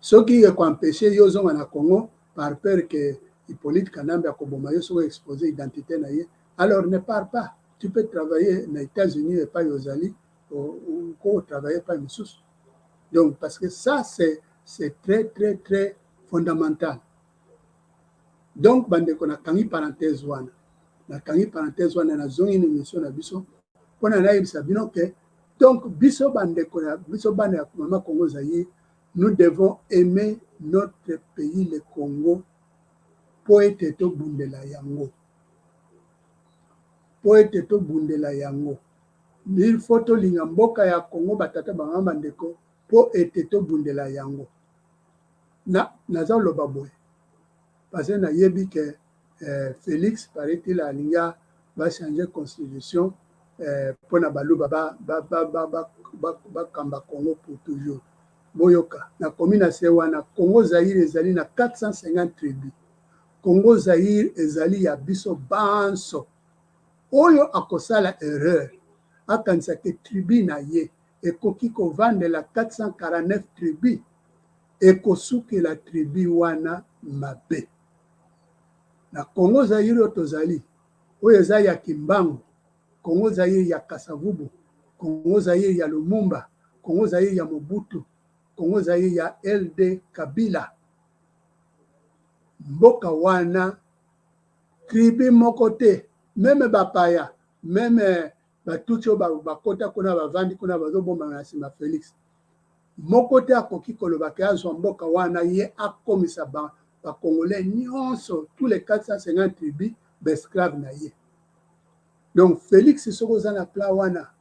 Soki ekoempêche yo ozonga na Congo par peur que Hippolyte Kanambe akoboma yo soki expose identité na ye, alors ne pars pas. Tu peux travailler na États-Unis epai ozali, ko travailler epai mosusu. Donc parce que ça, c'est très très très fondamental. Donc bandeko, nakangi parenthèse wana, nakangi parenthèse wana, nazongi na émission na biso mpona nayebisa bino ke donc biso bandeko na biso, bana ya mama Congo Zaïre, nous devons aimer notre pays le Congo mpo ete tobundela yango, mpo ete tobundela yango. Il faut tolinga mboka ya Congo, batata, bamama, bandeko, mpo ete tobundela yango. Na naza loba boye parce que nayebi ke Félix, paraît-il, alingi bachange constitution mpona baluba bakamba Congo pour toujours. Boyoka, nakomi na se wana. Congo Zaire ezali na 450 tribu. Congo Zaire ezali ya biso banso. Oyo akosala erreur, akanisa ke tribu na ye ekoki kovandela 449 tribu, ekosukela tribu wana mabe. Na Congo Zaire oyo tozali, oyo eza ya Kimbangu, Congo Zaire ya Kasavubu, Congo Zaire ya Lumumba, Congo Zaire ya Mobutu, Congo Zaire ya LD Kabila, mboka wana tribu moko te, même bapaya, même Batutsi oyo bakota kuna, bavandi kuna, bazobombana na nsima Félix. Moko te akoki koloba ke azwa mboka wana, ye akomisa Bacongolais nyonso, tous les 450 tribus, baesclave na ye. Donc Félix, soki oza na plan wana,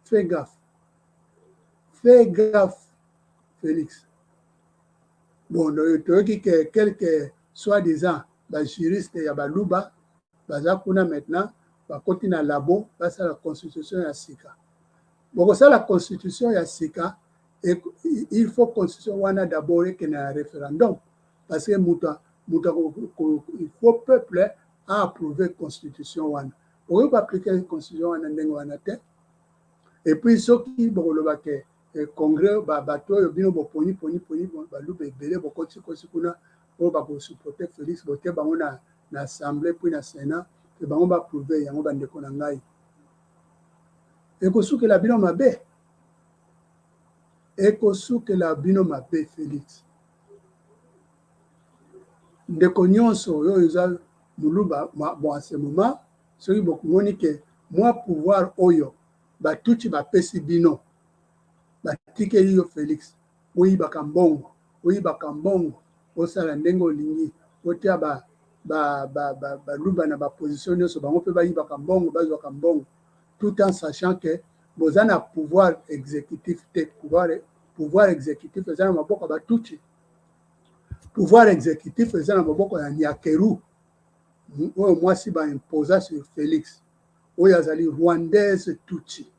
fais gaffe, fais gaffe, Félix. Bon, toyoki ke quelques soi-disant bajuriste ya Baluba baza kuna maintenant, bakoti na labo, basala constitution ya sika. Bokosala constitution ya sika, il faut constitution wana d'abord ekende na référendum, parce que moto, il faut peuple aapprouve constitution wana. Okoki koappliquer constitution wana ndenge wana te. Et puis soki bokoloba ke congrès, bato oyo bino boponi poni poni, Baluba ebele bokotikosi kuna oyo bakosupporter Félix, botie bango na assemblée puis na Sénat, ke bango baapprouve yango, bandeko na ngai, ekosukela bino mabe, ekosukela bino mabe. Félix, ndeko nyonso oyo eza Moluba, bon, en ce moment soki bokomoni ke mwa pouvoir oyo Batuti bapesi bino, batikeli yo Félix, oyibaka mbongo, oyibaka mbongo, osala ndenge olingi, otia Baluba na baposition nyonso, bango mpe bayibaka mbongo, bazwaka mbongo, tout en sachant que boza na pouvoir exécutif te. Pouvoir exécutif eza na maboko ya Batuti, pouvoir exécutif eza na maboko ya Nyakeru, oyo mwasi baimposa sur Félix, oyo azali Rwandaise Tutsi.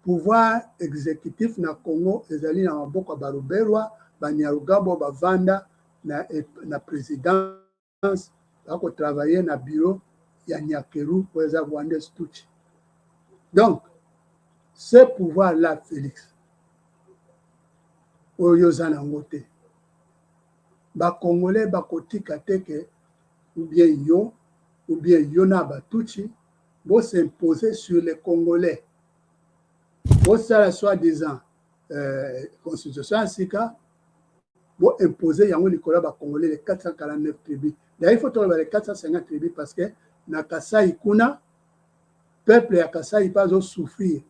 Pouvoir exécutif na Congo ezali na maboko ya Baruberwa, Banyarugabo, bavanda na présidence, bakotravaille na bureau ya Nyakeru oyo eza Rwandaise Tutsi. Donc ce pouvoir là, Félix, oyo oza nango te, Bacongolais bakotika te ke ou bien yo, ou bien yo na Batutsi bos'impose sur les Congolais, bosala soi-disant constitution ya sika, boimpose yango likolo ya Bacongolais, les 449 tribus. D'ailleurs, il faut toloba les 450 tribus, parce que na Kasai kuna, peuple ya Kasai mpe azosouffrir,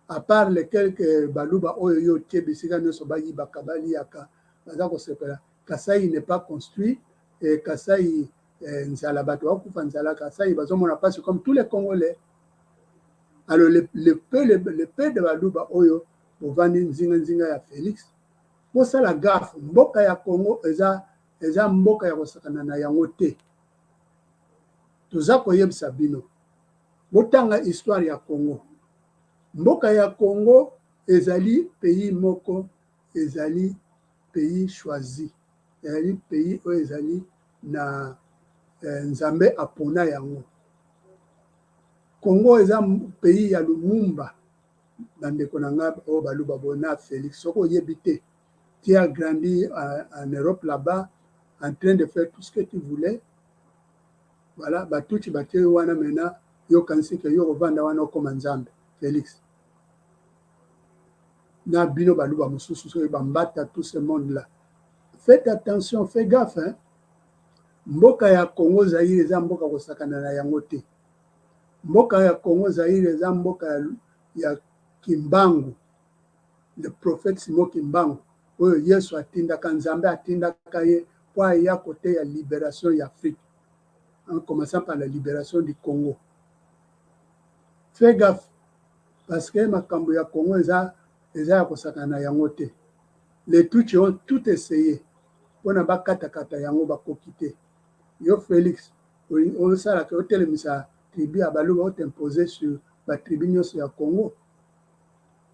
à part les quelques Baluba oyo yo otie bisika nyonso, bayibaka, baliaka, baza kosepela. Kasai n'est pas construit et Kasai nzala, bato bakufa nzala. Kasai bazomona mpasi comme tous les Congolais. Alors le peu de Baluba oyo bovandi nzinga nzinga ya Félix, bosala gaffe. Mboka ya Congo eza mboka ya kosakana na yango te. Toza koyebisa bino, botanga histoire ya Congo. Mboka ya Congo ezali pays moko, ezali pays choisi, ezali pays oyo ezali na Nzambe apona yango. Congo eza pays ya Lumumba. Bandeko na ngai oyo Baluba, bona Félix, soki oyebi te, tu as grandi en Europe là-bas, en train de faire tout ce que tu voulais. Voilà, Batuti batie wana. Maintenant yokanisi ke yo kovanda wana okóma Nzambe. Félix na bino Baluba mosusu, soki bambata, tout ce monde là, faites attention, fais gaffe, hein? Mboka ya Congo Zaire eza mboka kosakana na yango te. Mboka ya Congo Zaire eza mboka ya Kimbangu, le prophète Simon Kimbangu, oyo Yesu atindaka, Nzambe atindaka ye mpo aya koteya libération ya Afrique, en commençant par la libération du Congo. Fais gaffe, parce que makambo ya Congo eza ya kosakana na yango te. Les Tutsi ont tout essayé mpona bakatakata yango, bakoki te. Yo Félix, osalaka otelemisa tribu ya Baluba, otimpose sur batribu nyonso ya Congo,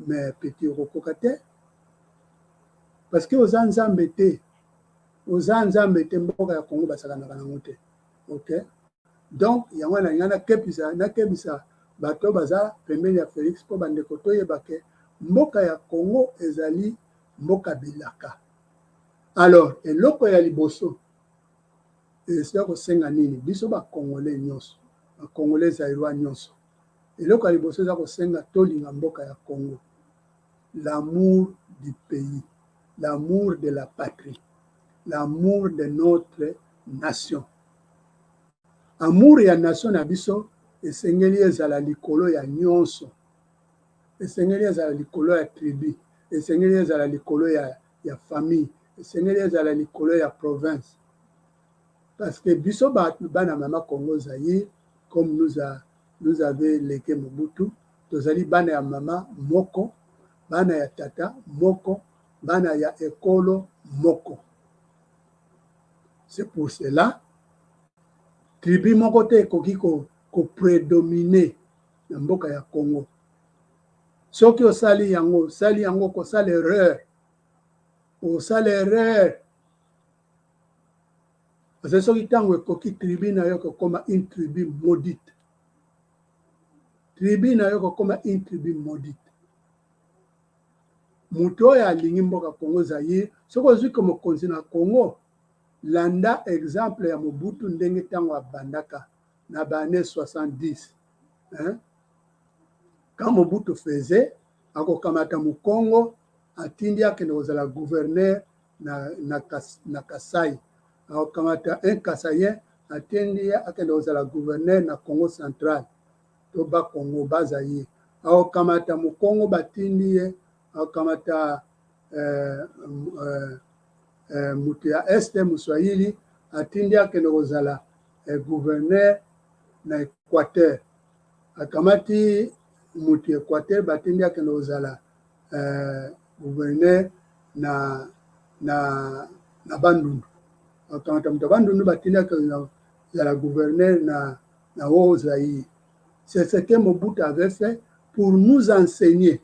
mais petit, okokoka te, parce que oza Nzambe te, oza Nzambe te. Mboka ya Congo basakanaka nango te, ok? Donc yango wana nalinga nakebisa bato baza pembeni ya Félix, mpo bandeko toyeba ke mboka ya Congo ezali mboka bilaka. Alors eloko ya liboso esika kosenga nini? Biso Bacongolais nyonso, Bacongolais zaïrois nyonso, eloko ya liboso eza kosenga tolinga mboka ya Congo, l'amour du pays, l'amour de la patrie, l'amour de notre nation. Amour ya nation na biso. esengeli ezala likolo ya nyonso, esengeli ezala likolo ya tribu, esengeli ezala likolo ya, ya famille, esengeli ezala likolo ya province. Parce que biso bana mama Congo Zaïre, comme nous, a, nous avait légué Mobutu, tozali bana ya mama moko, bana ya tata moko, bana ya ekolo moko. C'est pour cela, tribu moko te ekoki koprédominer na mboka ya Congo. Soki osali yango, osali yango kosala erreur, osala erreur. Parce que soki ntango ekoki, tribu na yo kokoma une tribu maudite. Tribu na yo kokoma une tribu maudite. Moto oyo alingi mboka Congo Zaïre, soki ozwi ko mokonzi na Congo, landa exemple ya Mobutu, ndenge ntango abandaka na baannées 70, hein? Quand Mobutu faisait, akokamata mokongo, atindi akende kozala gouverneur na Kasai, akokamata un Kasaïen, atindi ye akende kozala gouverneur na Congo Central to Bakongo Bazaïre, akokamata mokongo, batindi ye, akokamata moto ya Est, moswahili, atindi akende kozala gouverneur na Équateur, akamati moto ya Équateur, batindi akende kozala gouverneur na Bandundu, akamata moto ya Bandundu, batindi akende kozala gouverneur na Haut-Zaïre. C'est ce que Mobutu avait fait pour nous enseigner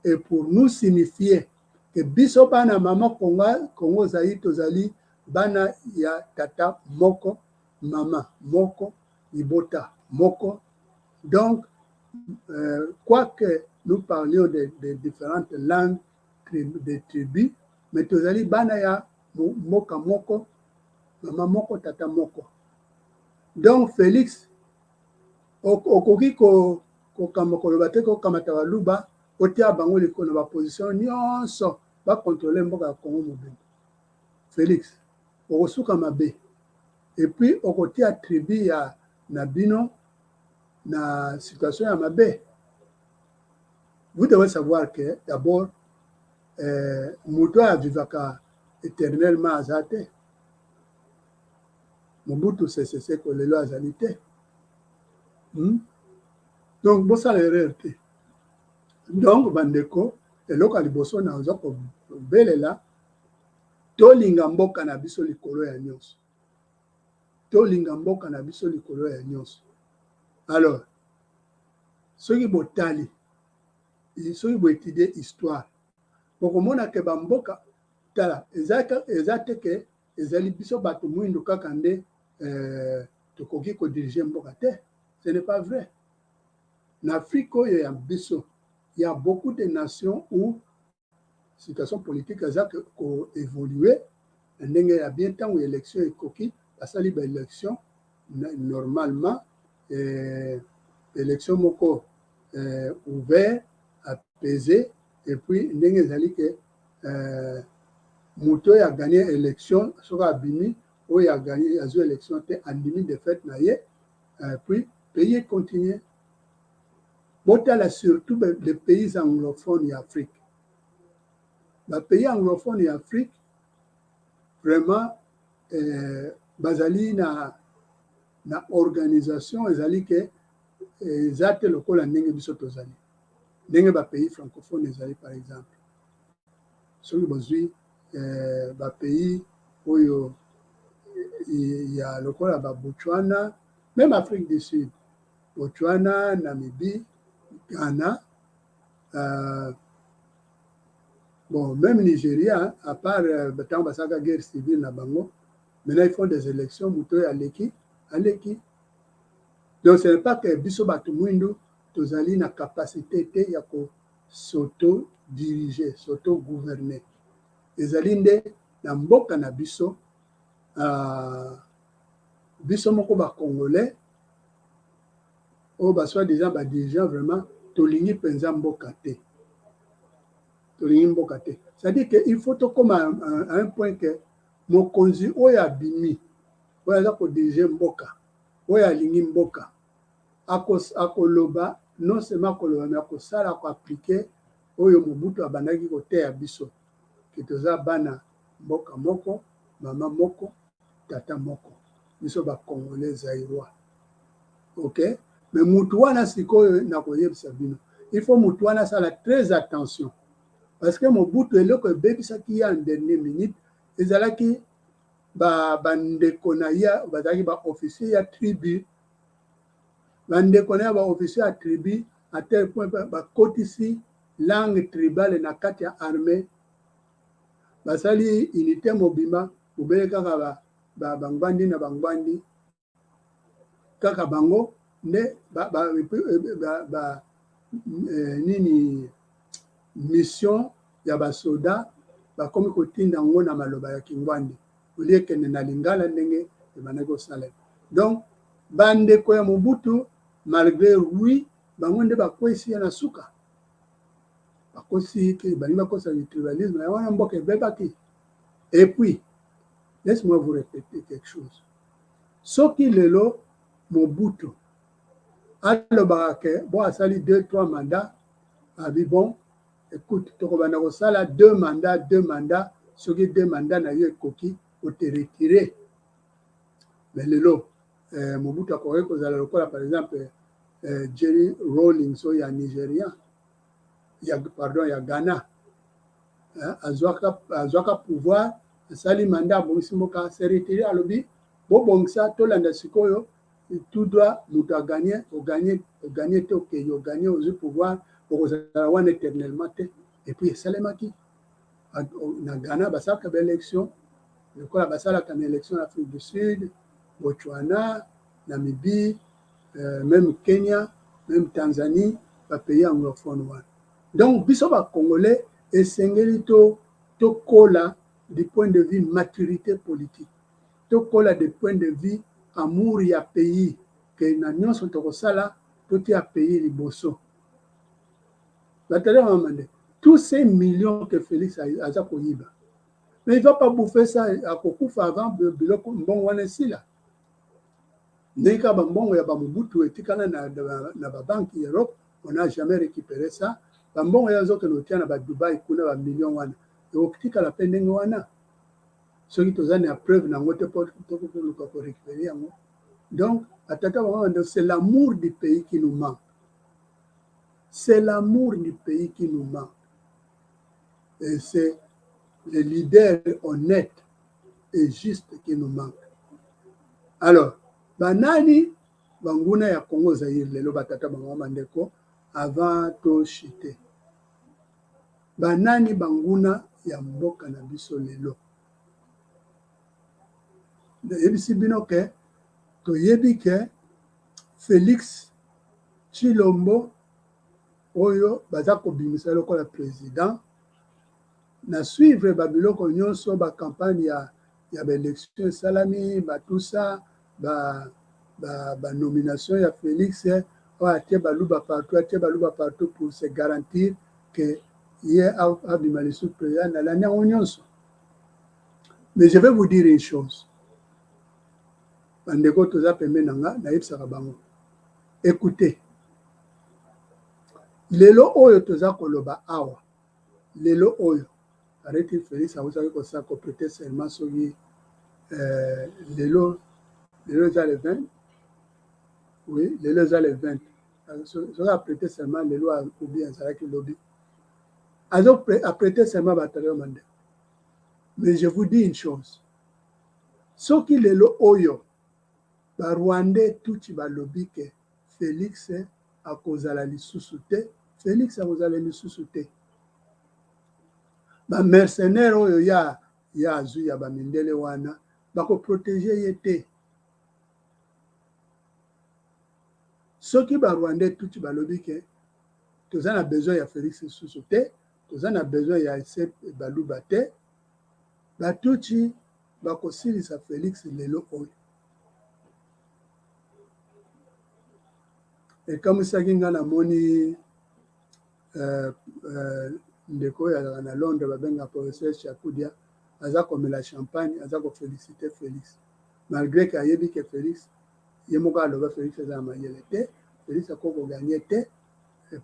et pour nous signifier que biso bana mama Congo, Congo Zaïre, tozali bana ya tata moko, mama moko, libota moko. Donc, quoique nous parlions de différentes langues, de tribus, mais tozali bana ya mboka moko, mama moko, tata moko. Donc Félix, okoki kokamba koloba te, kokamata Baluba, otia bango likolo na baposition nyonso, bacontrôler mboka ya Congo mobimba. Félix, okosuka mabe, et puis okotia tribu ya na bino na situation ya mabe. Vous devez savoir que d'abord, moto oyo avivaka éternellement aza te. Mobutu Sese Seko lelo azali te, Donc bosala erreur te. Donc bandeko, eloko ya liboso naza kobelela, tolinga mboka na biso likolo ya nyonso, tolinga mboka na biso likolo ya nyonso. Alors soki botali, soki boétudier histoire, bokomona ke bamboka, tala, eza te ke ezali biso bato mwindu kaka nde tokoki kodiriger mboka te. Ce n'est pas vrai. Na Afrique oyo ya biso, il y a beaucoup de nations où situation politique eza koévoluer na ndenge ya bien. Ntango élection ekoki, basali baélection normalement, élection moko ouvert, apaisé, et puis ndenge ezali ke moto oyo agagner élection, soki abimi, oyo agagner, azwi élection te, andimi défaite na ye, puis pays continue. Botala surtout les pays anglophones ya Afrique. Bapays anglophone ya Afrique vraiment, bazali na organisation ezali ke eza te lokola ndenge biso tozali, ndenge bapays francophone ezali. Par exemple, soki bozwi bapays oyo ya lokola baBotswana, même Afrique du Sud, Botswana, Namibie, Ghana, bon, même Nigeria, à part ntango basalaka guerre civile na bango, maintenant ils font des élections, moto oyo aleki, aleki. Donc ce n'est pas que biso bato mwindu tozali na capacité te ya kos'auto diriger, s'auto gouverner. Ezali nde na mboka na biso, biso moko bacongolais oyo basoi-disant badirigeant, vraiment tolingi mpenza mboka te, tolingi mboka te. C'est-à-dire que il faut tokóma à un point que mokonzi oyo abimi, oyo aza kodiriger mboka, oyo alingi mboka, Akoloba, non seulement akoloba, mais akosala, akoappliquer oyo Mobutu abandaki koteya biso, ke toza bana mboka moko, mama moko, tata moko, biso bacongolais zaïrois. Ok, mais mutu wana sikoyo nakoyebisa bino, il faut mutu wana asala très attention, parce que Mobutu, eloko ebebisaki ye en dernière minute ezalaki bandeko na ye bazalaki baofficier ya tribu. Bandeko na ye baofficier ya tribu, à tel point bakotisi langue tribale na kati ya armée. Basali unité mobimba bobele kaka bangbandi na bangbandi, kaka bango nde ba, nini, mission ya basoda bakomi kotinda yango na maloba ya kingwandi olie ekende na lingala ndenge ebandaki kosalema. Donc bandeko ya Mobutu, malgré lui, bango nde bakwesi ye na suka. Bakosi ke balingi bakosa tribalisme ya wana, mboka ebebaki. Et puis laisse-moi vous répéter quelque chose: soki lelo Mobutu alobaka ke bon, asali deux, trois mandats, abi bon, écoute, tokobanda kosala deux mandats, deux mandats, soki deux mandats na yo ekoki, ote retirer. Mais lelo Mobutu akoki kozala lokola par exemple Jerry Rawlings oyo ya Nigérian, ya, pardon, ya Ghana. Azwaka pouvoir, asali mandat, abongisi mboka, se retirer, alobi bobongisa, tolanda sikoyo tout droit. Moto agagner, ogagner, ogagner te, okei, ogagner, ozwi pouvoir, okozala wana éternellement te. Et puis esalemaki na Ghana, basalaka baélection lokola basalaka na élection na Afrique du Sud, Botswana, Namibie, même Kenya, même Tanzanie, bapays anglophone wana. Donc biso bacongolais esengeli to tokola du point de vue maturité politique, tokola du point de vue amour ya pays, ke na nyonso tokosala totia pays liboso. Batala mama nde tous ces millions que Félix aza koyiba, mais il va pas bouffer ça, akokufa avant biloko mbongo wana esila. Ndenge kaka bambongo ya bamobutu etikala na babanke Europe, on n'a jamais récupéré ça. Bambongo ya azokende kotia na badubai kuna, bamillion wana ekotikala mpe ndenge wana soki toza na preuve nango te mpo tokoluka korécupérer yango. Donc batata, bamama, c'est l'amour du pays qui nous manque, c'est l'amour du pays qui nous manque et c'est les leaders honnêtes et justes qui nous manquent. Alors banani banguna ya Congo Zaire lelo? Batata, bamama, bandeko, avant tochuter, banani banguna ya mboka na biso lelo? Nayebisi bino ke toyebi ke Félix Tshilombo oyo baza kobimisa lokola président, na suivre babiloko nyonso, bacampagne ya baélection esalami, batusa banomination ba ya Félix oyo atie baluba partout, atie baluba partout pour se garantir ke ye abima lisusu président. Nalandi yango nyonso, mais je vais vous dire une chose. Bandeko toza pembeni na nga, nayebisaka bango: écoutez, lelo oyo toza koloba awa, lelo oyo areti Félix awutaki kosala koprêter serment, soki lelo, lelo eza le 20, oui, lelo eza le 20, soki aprêter serment lelo ou bien azalaki lobi, azo aprêter serment, batala mande. Mais je vous dis une chose: soki lelo oyo barwandais tutsi balobi ke Félix akozala lisusu te, Félix akozala lisusu te. Bamercenaire oyo ya azwi ya bamindele wana bakoprotéger ye te. Soki barwandais tutsi balobi ke toza na besoin ya Félix lisusu te, toza na besoin ya ese baluba te, batutsi bakosilisa Félix lelo oyo. Ekamwisaki nga, namoni ndeko oyo azalaka na Londres, babenga professeur Chakudia, aza komela champagne, aza koféliciter Félix, malgré ke ayebi ke Félix ye moko aloba Félix aza na mayele te. Félix akoki kogagner te,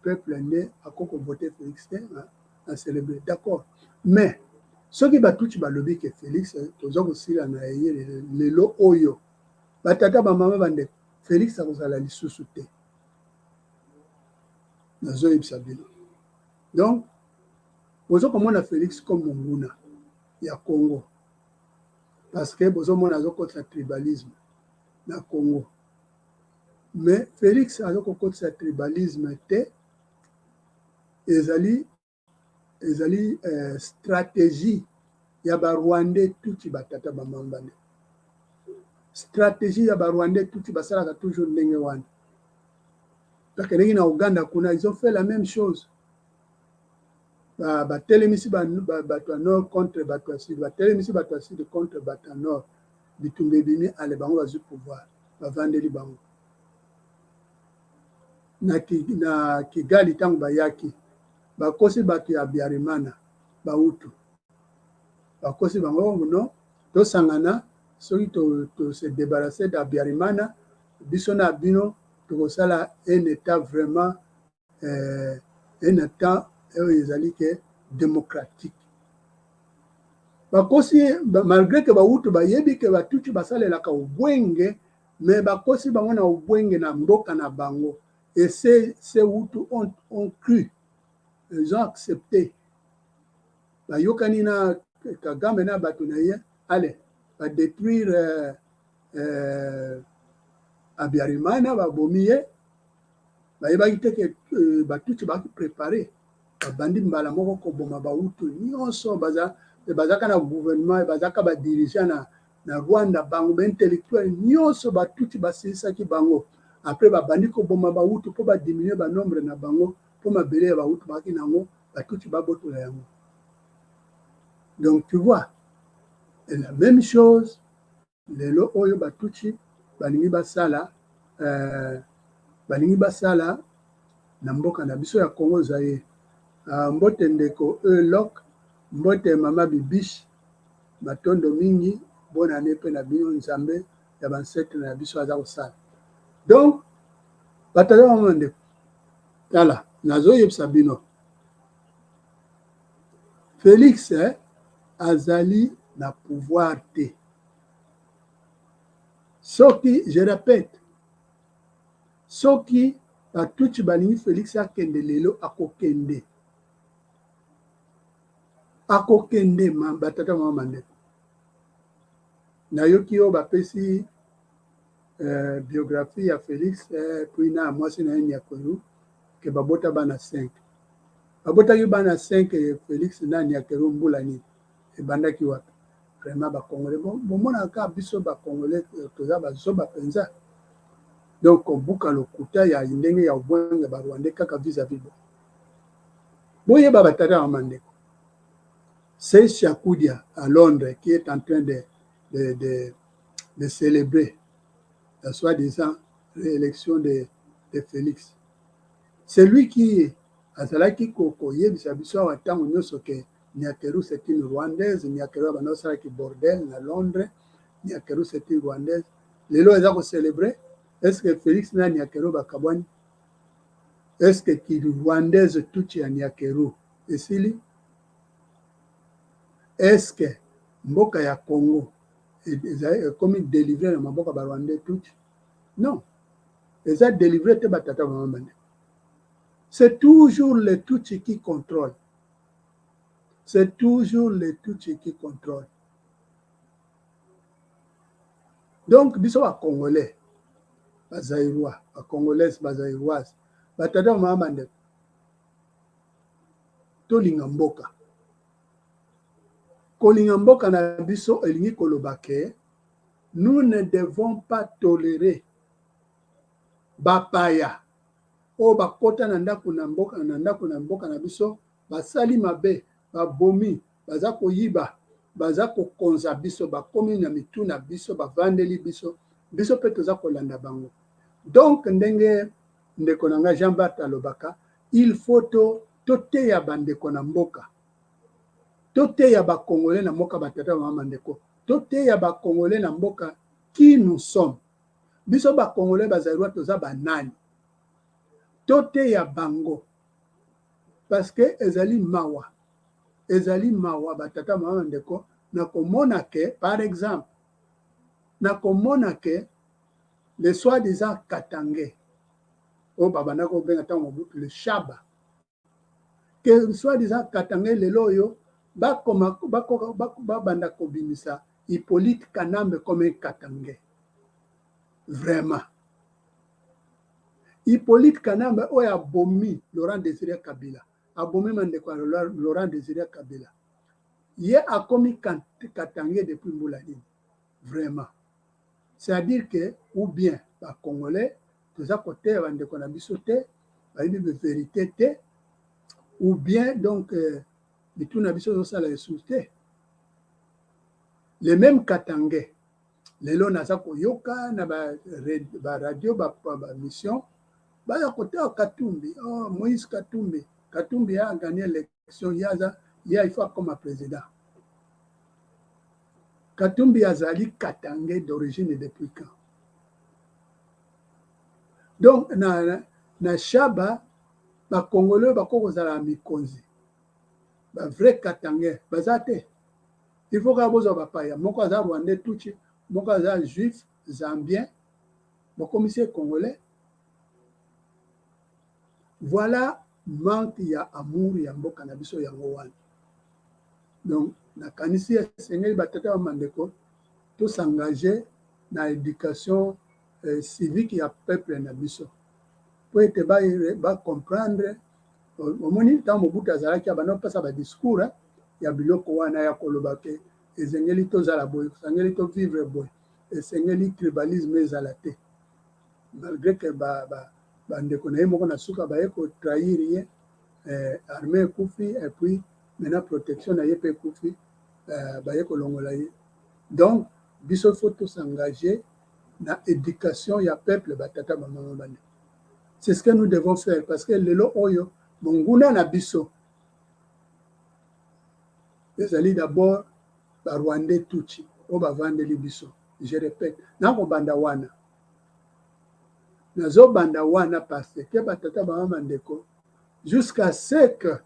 peuple nde akoki kovote Félix te na célébrer, d'accord. Mais soki batutsi balobi ke Félix toza kosila na ye lelo oyo, batata, bamama, bandeko, Félix akozala lisusu te. Nazoyebisa bino. Donc boza komona Félix comme monguna ya Congo parce que bozomona azokotisa tribalisme na Congo. Mais Félix azokokotisa tribalisme te, ezali stratégie ya Barwandais tutsi. Batata, bamama, bandeko, stratégie ya Barwandais tutsi, basalaka toujours ndenge wana. Bakendeki na Uganda kuna, ils ont fait la même chose. Batelemisi bato ya nord contre bato ya sud, batelemisi bato ya sud contre bato ya nord. Bitumba ebimi, ale bango bazwi pouvoir, bavandeli bango na Kigali. Ntango bayaki, bakosi bato ya Habyarimana, Bahutu, bakosi bango: "No, tosangana, soki tose débarrasse d'Habyarimana, biso na bino tokosala un état vraiment, un état oyo ezali ke démocratique." Bakosi, malgré ke Bahutu bayebi ke Batutsi basalelaka ubwenge, mais bakosi bango na ubwenge na mboka na bango. Et ces Hutu ont cru, ils ont accepté. Bayokani na Kagame na bato na ye, ale badétruire Habyarimana, babomi ye. Bayebaki te ke Batutsi baki préparé, babandi mbala moko koboma Bahutu nyonso. Bazaka na gouvernement, bazaka badirigeant na Rwanda, bango baintellectuel nyonso Batutsi basilisaki bango. Après babandi koboma Bahutu mpo badiminue banombre na bango, mpo mabele ya Bahutu bakaki nango, Batutsi babotola yango. Donc tu vois, et la même chose lelo oyo Batutsi balingi basala na mboka na biso ya Congo Zaire. Mbote ndeko Elok, mbote mama Bibish, matondo mingi, bonane mpe na bino. Nzambe ya baancêtres na biso aza kosala. Donc batata, mama, ndeko, tala, nazoyebisa bino, Félix azali na pouvoir te. Soki, je répète, soki Batutsi balingi Félix akende lelo, akokende, akokende. Batata, mama, bandeko, nayoki oyo bapesi biographie ya Félix, puis na mwasi na ye Nyakeru, ke babota bana 5. Babotaki bana 5, Félix na Nyakeru, mbula nini ebandaki wapi? Vraiment, Bacongolais, bomonaka biso Bacongolais toza bazoba mpenza. Donc kobuka lokuta ya ndenge ya obwenge Barwandais kaka vis-à-vis bo boyeba. Batata ya mandeko, c'est Chakudia à Londres qui est en train de célébrer la soi-disant réélection de Félix. C'est lui qui azalaki koyebisa biso awa ntango nyonso ke Nyakeru, c'est une Rwandaise. Nyakeru abanda osalaki bordel na Londres. Nyakeru, c'est une Rwandaise. Lelo eza kocélébrer. Est ce que Félix na Nyakeru bakabwani? Est ce que kirwandaise tutsi ya Nyakeru esili? Est ce que mboka ya Congo ekomi délivré na maboko ya Barwandais tutsi? Non, eza délivré te. Batata, mama, bandeko, c'est toujours le Tutsi qui contrôle, c'est toujours le Tutsi qui contrôle. Donc biso Bacongolais, Bazaïrois, Bacongolaise, Bazaïroise, batata, mama, bandeko, tolinga mboka. Kolinga mboka na biso elingi koloba ke nous ne devons pas tolérer bapaya oyo bakota na ndako na mboka na biso, basali mabe, babomi, baza koyiba, baza kokonza biso, bakomi na mitu na biso, bavandeli biso, biso mpe toza kolanda bango. Donc ndenge ndeko na ngai Jean Bart alobaka, il faut to toteya bandeko na mboka, toteya Bacongolais na mboka. Batata, mama, ndeko, toteya Bacongolais na mboka qui nous sommes. Biso Bacongolais, Bazaïrois, toza banani? Toteya bango parce que ezali mawa, ezali mawa ba tata mama bandeko na komona ke par exemple na komona ke le soi-disant Katangais oyo babanda kobenga ntango Mobutu le Shaba ke soi-disant Katangais lelo oyo bakoma babanda kobimisa Hippolyte Kanambe comme un Katangais vraiment. Hippolyte Kanambe oyo abomi Laurent Desire Kabila, abomi mandeko ya Laurent Desire Kabila, ye akomi Katangais depuis mbula nini vraiment? C'est-à-dire que ou bien ba Congolais toza koteya bandeko na biso te, bayebi ba vérité te, ou bien donc mitu na biso ezosala esusu te. Le même Katangais lelo naza koyoka na ba radio ba mission baya koteya Katumbi, oh, Moïse Katumbi, Katumbi a gagné l'élection, ye aza ye il faut akoma président. Katumbi azali Katangais d'origine depuis quand? Donc na Shaba ba Congolais bakoki kozala mikonzi ba vrai Katangais baza te. Il faut kaka bozwa bapaya, moko aza Rwandais Tutsi, moko aza juif zambien, bokomisi ye Congolais. Voilà manque ya amour ya mboka na biso yango wana. Donc nakanisi esengeli batata ba mandeko tosengage na éducation civique ya peuple na biso po ete bacomprendre. Omoni ntango Mobutu azalaki abanda kopesa badiscours ya biloko wana ya koloba ke esengeli tozala boye, esengeli tovivre boye, esengeli tribalisme ezala te, malgré que bandeko na ye moko na suka baye kotrahir ye, armée ekufi et puis maintenant protection na ye mpe ekufi, baye kolongola ye. Donc biso faut tosengage na éducation ya peuple, batata bamama bandeko. C'est ce que nous devons faire parce que lelo oyo monguna na biso ezali d'abord Barwandais Tutsi oyo bavandeli biso. Je répète, nakobanda wana, nazobanda wana parce que batata bamama bandeko, jusqu'à ce que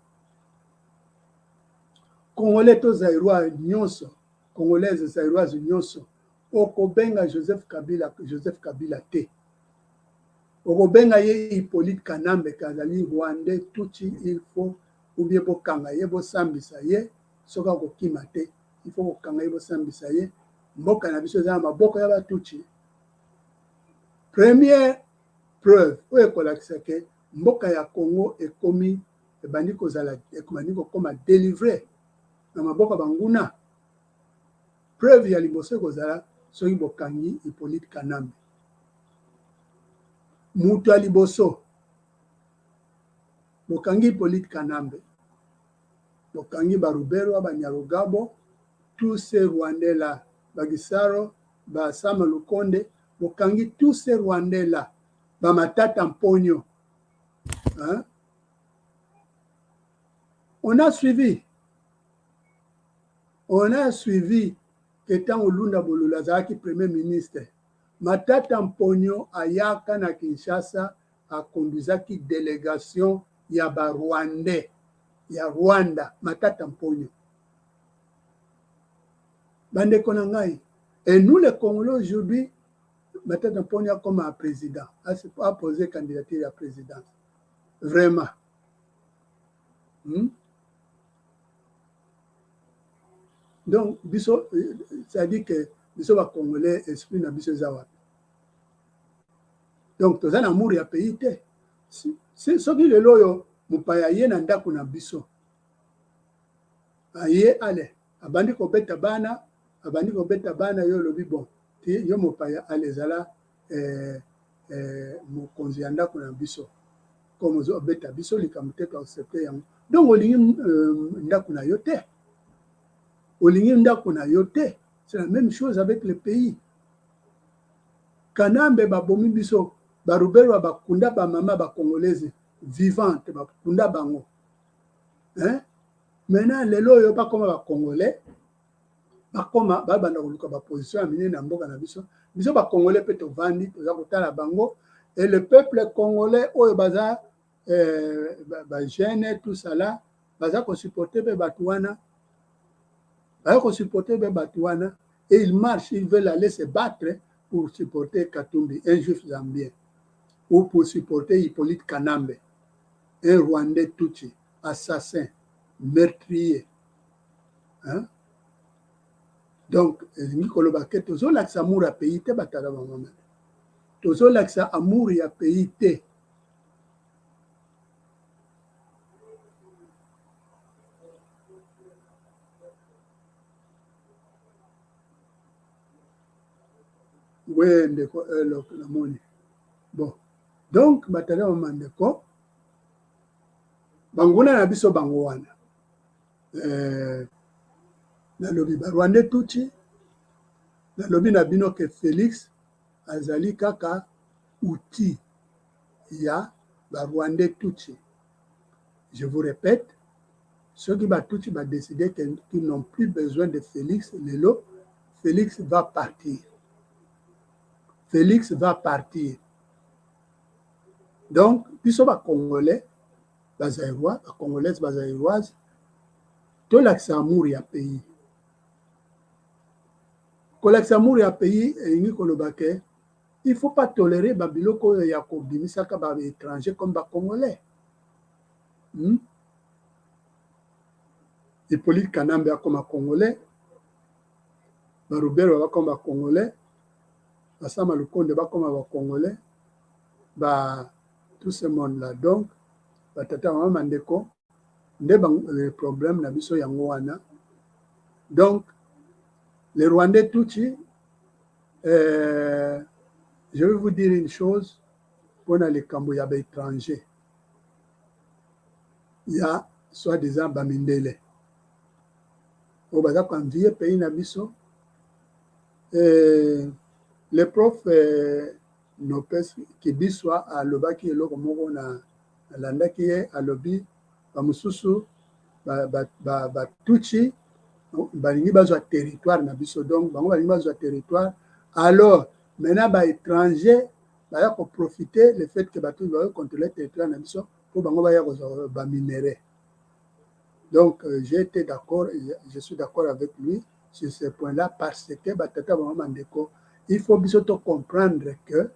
Congolais to Zaïrois nyonso, Congolaise, Zaïroise nyonso, okobenga Joseph Kabila Joseph Kabila te, okobenga ye Hippolyte Kanambe kazali Rwandais Tutsi. Il faut ou bien bokanga ye, bosambisa ye. Soki akokima te, il faut kokanga ye, bosambisa ye. Mboka na biso eza na maboko ya Batutsi. Première preuve oyo ekolakisa ke mboka ya Congo ekomi ebandi kozala ebandi kokóma délivré na maboko ya banguna, preuve ya liboso ekozala soki bokangi Hippolyte Kanambe. Moto ya liboso, bokangi Hippolyte Kanambe, bokangi Baruberwa, Banyarugabo, tous ces Rwandais là, Bagisaro, Basama Lukonde, bokangi tous ces Rwandais là, Bamatata Mponyo, hein? On a suivi, on a suivi ke ntango Lunda Bololo azalaki premier ministre, Matata Mponyo ayaka na Kinshasa, akonduzaki délégation ya Barwandais ya Rwanda. Matata Mponyo, bandeko na ngai, et nous les Congolais aujourd'hui, Matata Mponyo akoma président, a posé candidature ya présidence vraiment, Donc biso, c'est-à-dire que biso Bacongolais, esprit na biso eza wapi? Donc toza na amour ya pays te. Soki lelo oyo mopaya aye na ndako na biso, aye ale abandi kobeta bana, abandi kobeta bana, yo olobi: "Bon, yo mopaya, ale ezala mokonzi ya ndako na biso, comme ozobeta biso, likambo te, toaccepte yango." Donc olingi ndako na yo te, olingi ndako na yo te. C'est la même chose avec le pays. Kanambe babomi biso, Baruberwa bakunda bamama Bacongolaise vivante, bakunda bango, hein? Maintenant lelo oyo bakoma Bacongolais, bakoma babanda koluka baposition ya minene ya mboka na biso. Biso Bacongolais mpe tovandi, toza kotala bango. Et le peuple congolais oyo baza eh, ba jeune tout ça là baza ko supporter pe bato wana, baza ko supporter pe bato wana et ils marchent, ils veulent aller se battre pour supporter Katumbi, un juif zambien, ou pour supporter Hippolyte Kanambe, un Rwandais Tutsi, assassin, meurtrier. Hein? Donc, elingi koloba ke tozolakisa amour ya pays te, batala bamama. Tozolakisa amour ya pays te. We ndeko Elok namoni. Bon, donc batala bamama ndeko, banguna na biso bango wana. Nalobi ba Rwandais Tutsi, nalobi na bino ke Felix azali kaka outil ya ba Rwandais Tutsi. Je vous répète, soki ba Tutsi ba décider qu'ils n'ont plus besoin de Félix lelo, Félix va partir. Félix va partir. Donc, biso ba Congolais, ba Zaïrois, ba Congolaises, ba Zaïroises, tolakisa amour ya pays. Kolakisa amour ya pays elingi koloba ke il faut pas tolérer ba biloko oyo ya kobimisaka ba étrangers comme ba Congolais. Hippolyte Kanambe akoma Congolais, ba Ruberwa bakoma ba Congolais, ba Sama Lukonde bakoma ba Congolais, ba tout ce monde là. Donc ba tata mama mandeko nde ba problème na biso yango wana. Donc les Rwandais Tutsi, je vais vous dire une chose mpona likambo ya baétranger ya soi-disant bamindele oyo baza koenvier pays na biso. Le prof Nopes Kibiswa alobaki eloko moko na alandaki ye, alobi bamosusu batutsi balingi bazwa territoire na biso, donc bango balingi bazwa territoire. Alors maintenant baétranger baya koprofiter le fait que bato bayo contrôler territoire na biso mpo bango baya kozwa baminerais. Donc j'ai été d'accord, je suis d'accord avec lui sur ce point là parce que batata bango bandeko, il faut biso to comprendre que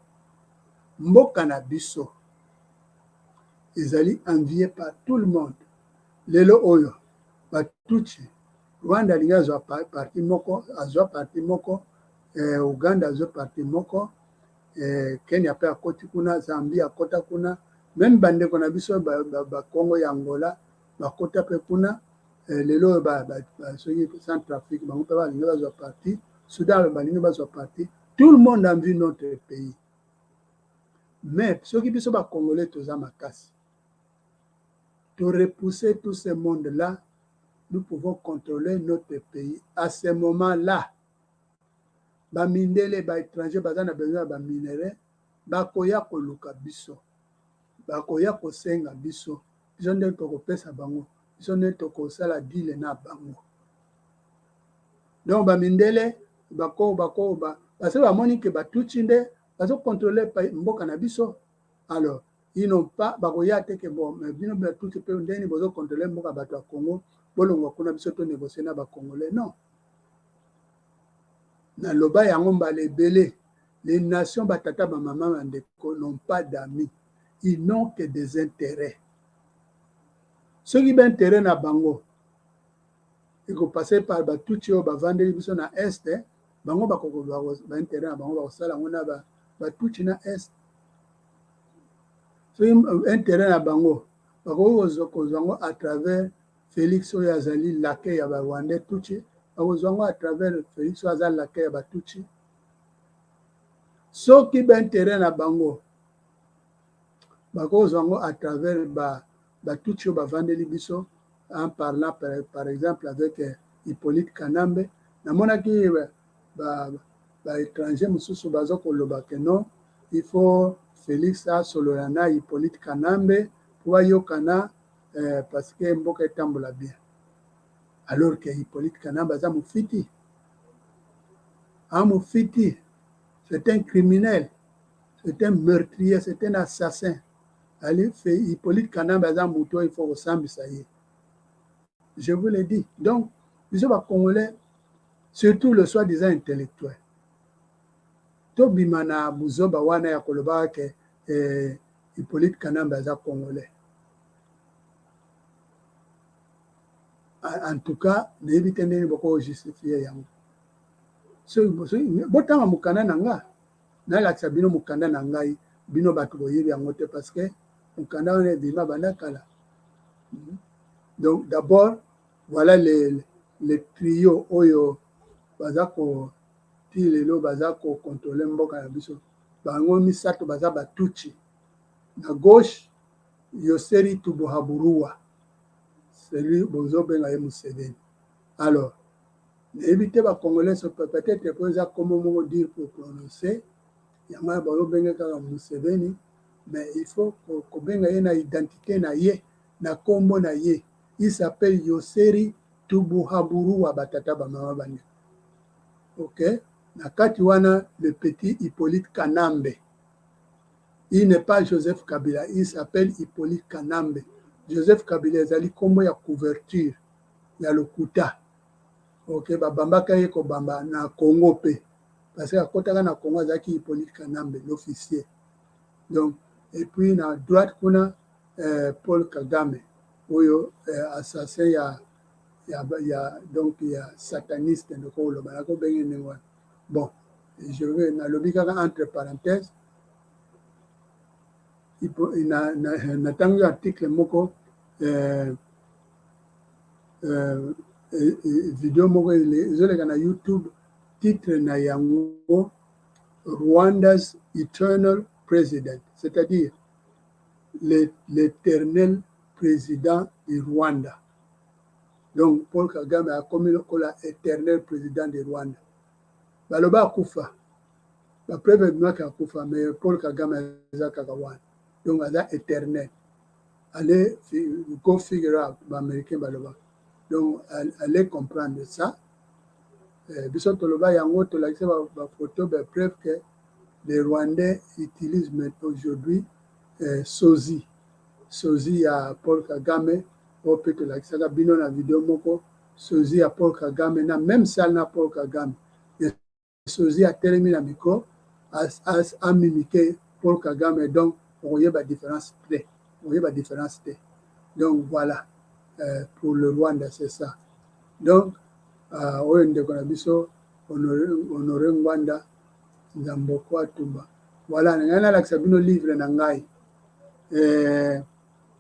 mboka na biso ezali envié par tout le monde. Lelo oyo batutsi, Rwanda alingi azwa parti moko, azwa parti moko, Uganda azwa parti moko, Kenya mpe akoti kuna, Zambie akota kuna, même bandeko na biso Bakongo ya Angola bakota mpe kuna. Lelo oyo soki Centrafrique bango mpe balingi bazwa parti, Soudan balingi bazwa parti. Tout le monde envie notre pays. Mais soki biso bacongolais toza makasi, torepousser tout ce monde là, nous pouvons contrôler notre pays. À ce moment là, bamindele, baétranger baza na besoin ya baminerais, bakoya koluka biso, bakoya kosenga biso, biso nde tokopesa bango, biso nde tokosala deal na bango. Donc bamindele bako parce que bamoni ke batutsi nde bazocontrôle mboka na biso. Alors ils n'ont pas, bakoya te ke bon, mais bino batutsi mpe ndeni bozocontrôle mboka bato ya Congo, bolongwa kuna, biso tonégocie na bacongolais. Non, naloba yango mbala ebele, les nations, batata bamama bandeko, n'ont pas d'amis, ils n'ont que des intérêts. Soki baintérêt na bango ekopasser par batutsi oyo bavandeli biso na Est, bango baintérêt na bango bakosala yango na batutsi na Est. Soki intérêt na bango bakoki kozwa yango à travers Félix oyo azali laquais ya barwandais tutsi, bakozwa yango à travers Félix oyo aza laquais ya batutsi. Soki baintérêt na bango bakozwa yango à travers batutsi oyo bavandeli biso, en parlant par exemple avec Hippolyte Kanambe. Namonaki baétranger mosusu baza koloba ke non, il faut Félix asolola na Hippolyte Kanambe po bayokana, parce que mboka etambola bien, alors que Hippolyte Kanambe aza mofiti, mofiti, c'est un criminel. C'est un meurtrier, c'est un assassin. Ali fait Hippolyte Kanambe aza moto il faut kosambisa ye. Je vous le dis. Donc, biso ba Congolais, surtout le soi-disant intellectuel, tobima na buzoba wana ya koloba ke eh, Hippolyte Kanambe aza Congolais. En tout cas, nayebi te ndenge boko justifier yango. Botanga mokanda na nga, nalakisa bino mokanda na ngai, bino bato boyebi yango te parce que mokanda wana ebima banda kala. Donc d'abord, voilà le trio oyo baza ko ti lelo baza ko contrôler mboka na biso. Bango misato baza batutsi. Na gauche, Yoseri Tubuhaburua, celui bozobenga ye Museveni. Alors, nayebi te ba Congolais peut-être po eza kombo moko dur pour prononcer, yango wana bazobenga kaka Museveni, mais il faut kobenga ye na identité na ye, na kombo na ye. Il s'appelle Yoseri Tubuhaburua, batata bamama bandeko. Ok, na kati wana le petit Hippolyte Kanambe. Il n'est pas Joseph Kabila, il s'appelle Hippolyte Kanambe. Joseph Kabila ezali kombo ya couverture ya lokuta. Ok, babambaka ye kobamba na Congo pe parce que akotaka na Congo azalaki Hippolyte Kanambe l'officier. Donc et puis na droite kuna Paul Kagame oyo assassin ya donc ya sataniste ndeko oloba nakobenge ndenge wana. Bon, je vais nalobi kaka entre parenthèses natangi article moko video moko ezoleka na YouTube, titre na yango Rwanda's Eternal President, c'est-à-dire l'éternel président du Rwanda. Donc Paul Kagame akomi lokola éternel président du Rwanda. Baloba akufa, bapreuve ebimaki akufa, mais Paul Kagame aza kaka wana, donc aza éternel. Allez go figure out, baaméricain baloba. Donc allez comprendre ça. Biso toloba yango, tolakisa bafoto, bapreuve que les Rwandais utilisent aujourd'hui sosie sosie ya Paul Kagame. Oyo mpe tolakisaka bino na video moko, sosie ya Paul Kagame na même salle na Paul Kagame. Sosie atelemi na micro, amimike Paul Kagame, donc okoyeba différence te, okoyeba différence te. Donc voilà, pour le Rwanda, c'est ça. Donc oyo ndeko na biso Honore Ngwanda Nzamboko Atumba. Voilà, ngai nalakisa bino livre na ngai.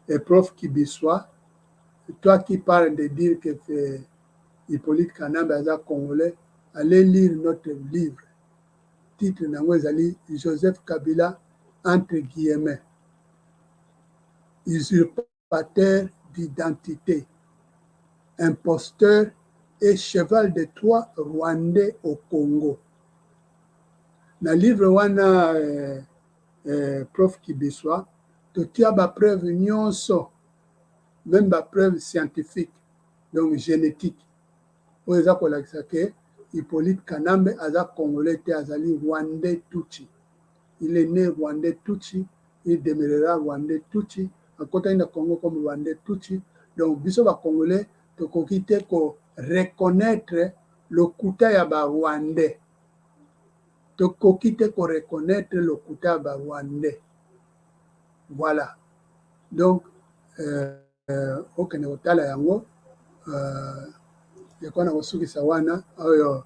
Et prof Kibiswa, toi qui parles de dire que Hippolyte Kanambe aza Congolais, allez lire notre livre. Titre nango ezali Joseph Kabila entre guillemets usurpateur d'identité, imposteur et cheval de Troie rwandais au Congo. Na livre wana, prof Kibiswa, totia bapreuve nyonso, même bapreuve scientifique, donc génétique, oyo eza kolakisa ke Hippolyte Kanambe aza Congolais te, azali Rwandais tutsi. Il est né Rwandais tutsi, il demeurera Rwandais tutsi. Akotaki na Congo comme Rwandais tutsi. Donc biso bacongolais tokoki te koreconnaître lokuta ya barwandais, tokoki te koreconnaître lokuta ya barwandais. Voilà, donc okende kotala yango. Ekona kosukisa wana oyo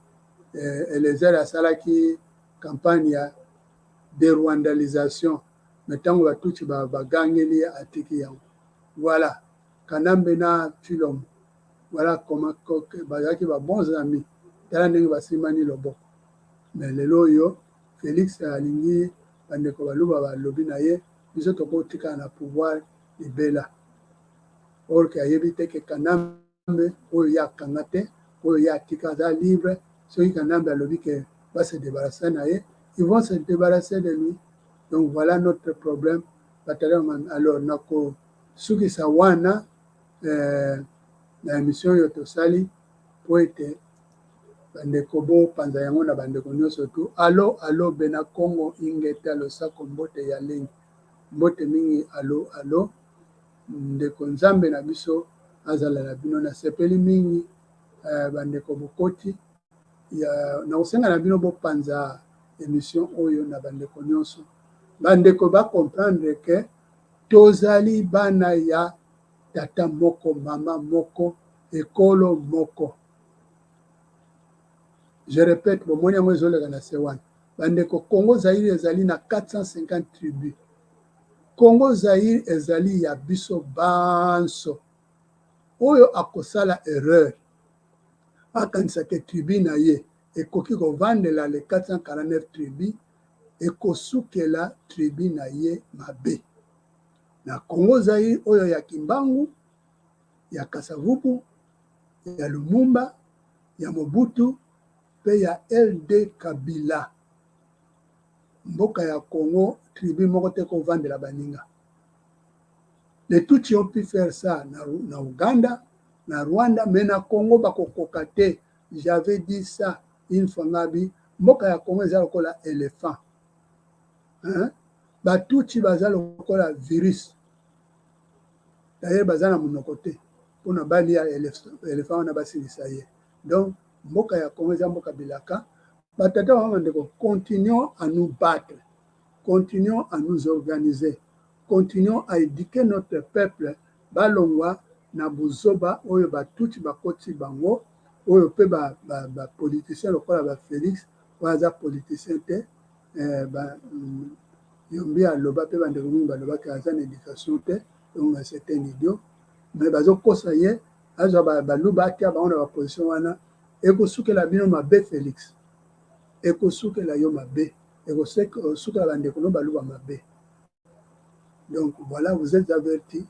Elezer asalaki campagne ya derwandalisation, mais ntango batutsi bagangeli ye, atiki yango. Voilà, Kanambe na Tshilombo, voilà comment bazalaki ba bons amis. Tala ndenge basimbani loboko. Mais lelo oyo Félix alingi bandeko baluba balobi na ye biso tokotikala na pouvoir libela, or ke ayebi te ke Kanambe oyo ye akanga te, oyo ye atika aza libre. Soki Kanambe alobi ke base débarrasser na ye, ils vont se débarrasser de lui. Donc voilà notre problème, batala. Alors nakosukisa wana na émission oyo tosali po ete Bandeko bopanza yango na bandeko nyonso tu. Alo alo bena Congo ingeta losako mbote ya lengi mbote mingi alo alo ndeko Nzambe na biso azala na bino. Nasepeli mingi eh, bandeko bokoti ya nakosenga na bino bopanza emission oyo na bandeko nyonso, bandeko ba comprendre que tozali bana ya tata moko mama moko ekolo moko. Je répète, bomoni yango ezoleka na se wana bandeko. Congo Zaire ezali na 450 tribus. Congo Zaire ezali ya biso banso. Oyo akosala erreur akanisa ke tribu na ye ekoki kovandela le 449 tribu, ekosukela tribu na ye mabe. Na Congo Zaire oyo ya Kimbangu, ya Kasavubu, ya Lumumba, ya Mobutu mpe ya LD Kabila, mboka ya Congo tribu moko te kovandela baninga. Les Tutsis ont pu faire ça na Ouganda, na Rwanda, mais na Congo bakokoka te. J'avais dit ça une fois, ngabi mboka ya Congo eza lokola éléphant, hein? Batutsi baza lokola virus. D'ailleurs baza na monoko te mpona balia éléphant wana basilisa ye. Donc mboka ya Congo eza mboka bilaka. Batata bama bandeko, continuons à nous battre, continuons à nous organiser, continuons à éduquer notre peuple balongwa na buzoba oyo batuti bakoti bango, oyo mpe bapoliticien ba lokola bafélix oyo aza politicien te. Eh, ba, yombi aloba mpe bandeko mingi balobaki aza na éducation te, donc c'est un idiot. Mais bazokosa ye azwa baluba atia bango na baposition wana. Ekosukela bino mabe. Félix, ekosukela yo mabe, ekosukela bandeko no baluba mabe. Donc voilà, vous êtes avertis.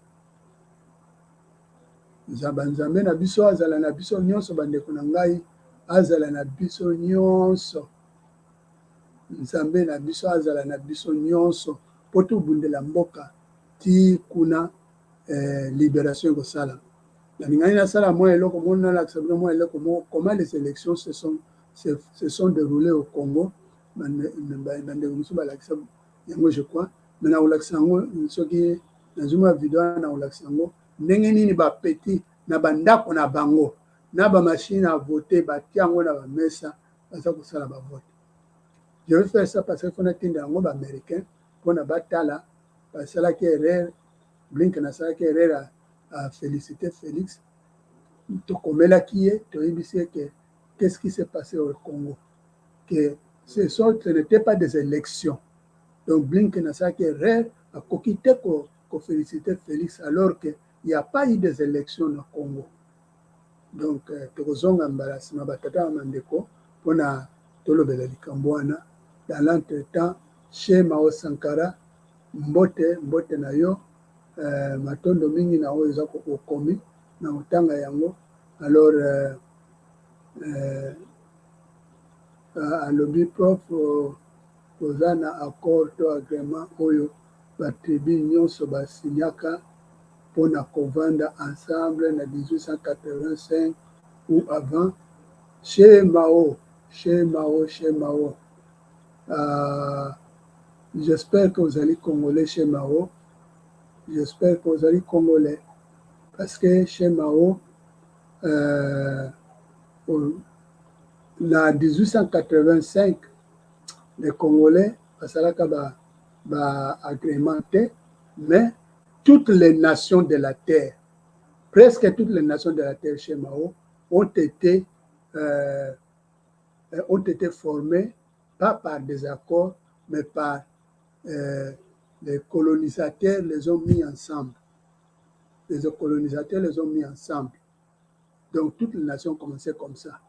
Nzambe, Nzambe na biso azala na biso nyonso. Bandeko na ngai, azala na biso nyonso. Nzambe na biso azala na biso nyonso mpo tobundela mboka ti kuna libération ekosala. Nalingani nasala mwa eloko moko, nalakisa bino mwa eloko moko, comment les élections se sont déroulées au Congo. Bandeko mosusu balakisa yango, je crois, mais nakolakisa yango soki nazwi mwa video wana. Nakolakisa yango ndenge nini bapeti na bandako na bango na bamachine à voter, batia yango na bamesa, baza kosala bavote. Je vais faire ça parce que fona tinda yango baaméricain mpona batala. Basalaki erreur, Blinken asalaki erreur a félicité Félix. Tokomelaki ye, toyebisi ye ke qu'est-ce qui s'est passé au Congo, que ce n'était pas des élections. Donc Blinken asalaki erreur, akoki te koféliciter Félix alors que il n'y a pas eu des élections na Congo. Donc tokozonga mbala nsima, batata ya bandeko, mpona tolobela likambo wana. Dans l'entretemps, chez Mao Sankara, mbote, mbote na yo, matondo mingi na oyo eza okomi na kotanga yango. Alors alobi: "Prof, oza na accord to agrément oyo batribu nyonso basinyaka mpona kovanda ensemble na 1885 ou avant?" Chez Mao, chez Mao, chez Mao, j'espère que ozali congolais. Chez Mao, j'espère que ozali congolais, parce que chez Mao, na 1885 les Congolais basalaka ba, ba agrément te, mais toutes les nations de la terre, presque toutes les nations de la terre, chez Mao, ont été formées pas par des accords, mais par les colonisateurs les ont mis ensemble. Les colonisateurs les ont mis ensemble. Donc toutes les nations commençaient comme ça.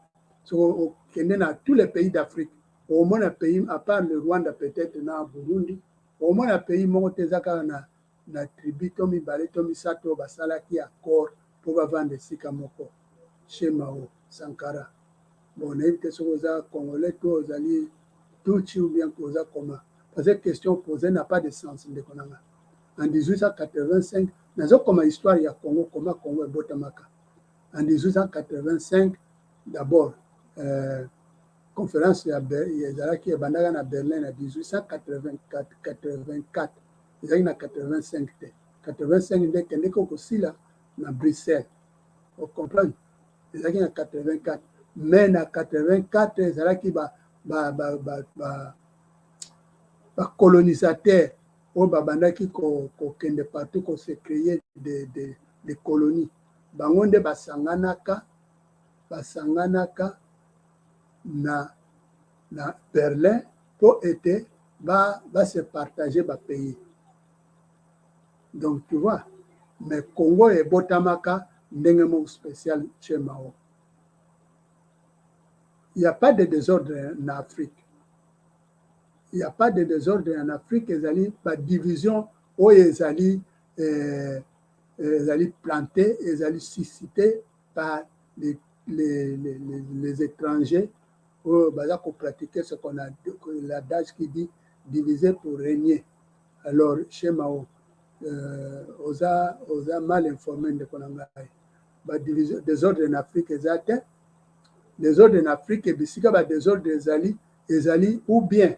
So, dans tous les pays d'Afrique, au moins un pays, à part le Rwanda peut-être, na Burundi, au moins un pays moko te eza kaka na tribu to mibale to misato oyo basalaki accord mpo bavanda esika moko. Chez Mao Sankara, bon, nayebi te soki oza congolais to ozali tutsi ou bien oza comment, parce que question posée n'a pas de sens, ndeko na nga. En 1885, nazokoma histoire ya Congo, koma Congo ebotamaka en 1885 d'abord. Conférence ya ezalaki, ebandaka na Berlin na 1884, ezalaki na 85 te. 85 nde ekendeki kosila na Bruxelles. Ocomprendre? Ezalaki na 84, mais na 84 ezalaki bacolonisateur oyo babandaki kokende partout kose créer de colonies. Bango nde basanganaka na Berlin mpo ete base partager bapays. Donc tu vois, mais Congo ebotamaka ndenge moko spécial chez Mao. Il n'y a pas de désordre en Afrique, il n'y a pas de désordre en Afrique. Ezali badivision oyo ezali planté, ezali suscité par les étrangers oyo baza kopratiquer ce qu'on a, l'adage qui dit « diviser pour régner ». Alors chez Mao, oza mal informé, ndeko na ngai. Badivision, désordre en Afrique eza te. Désordre en Afrique, bisika badésordre ezali, ezali ou bien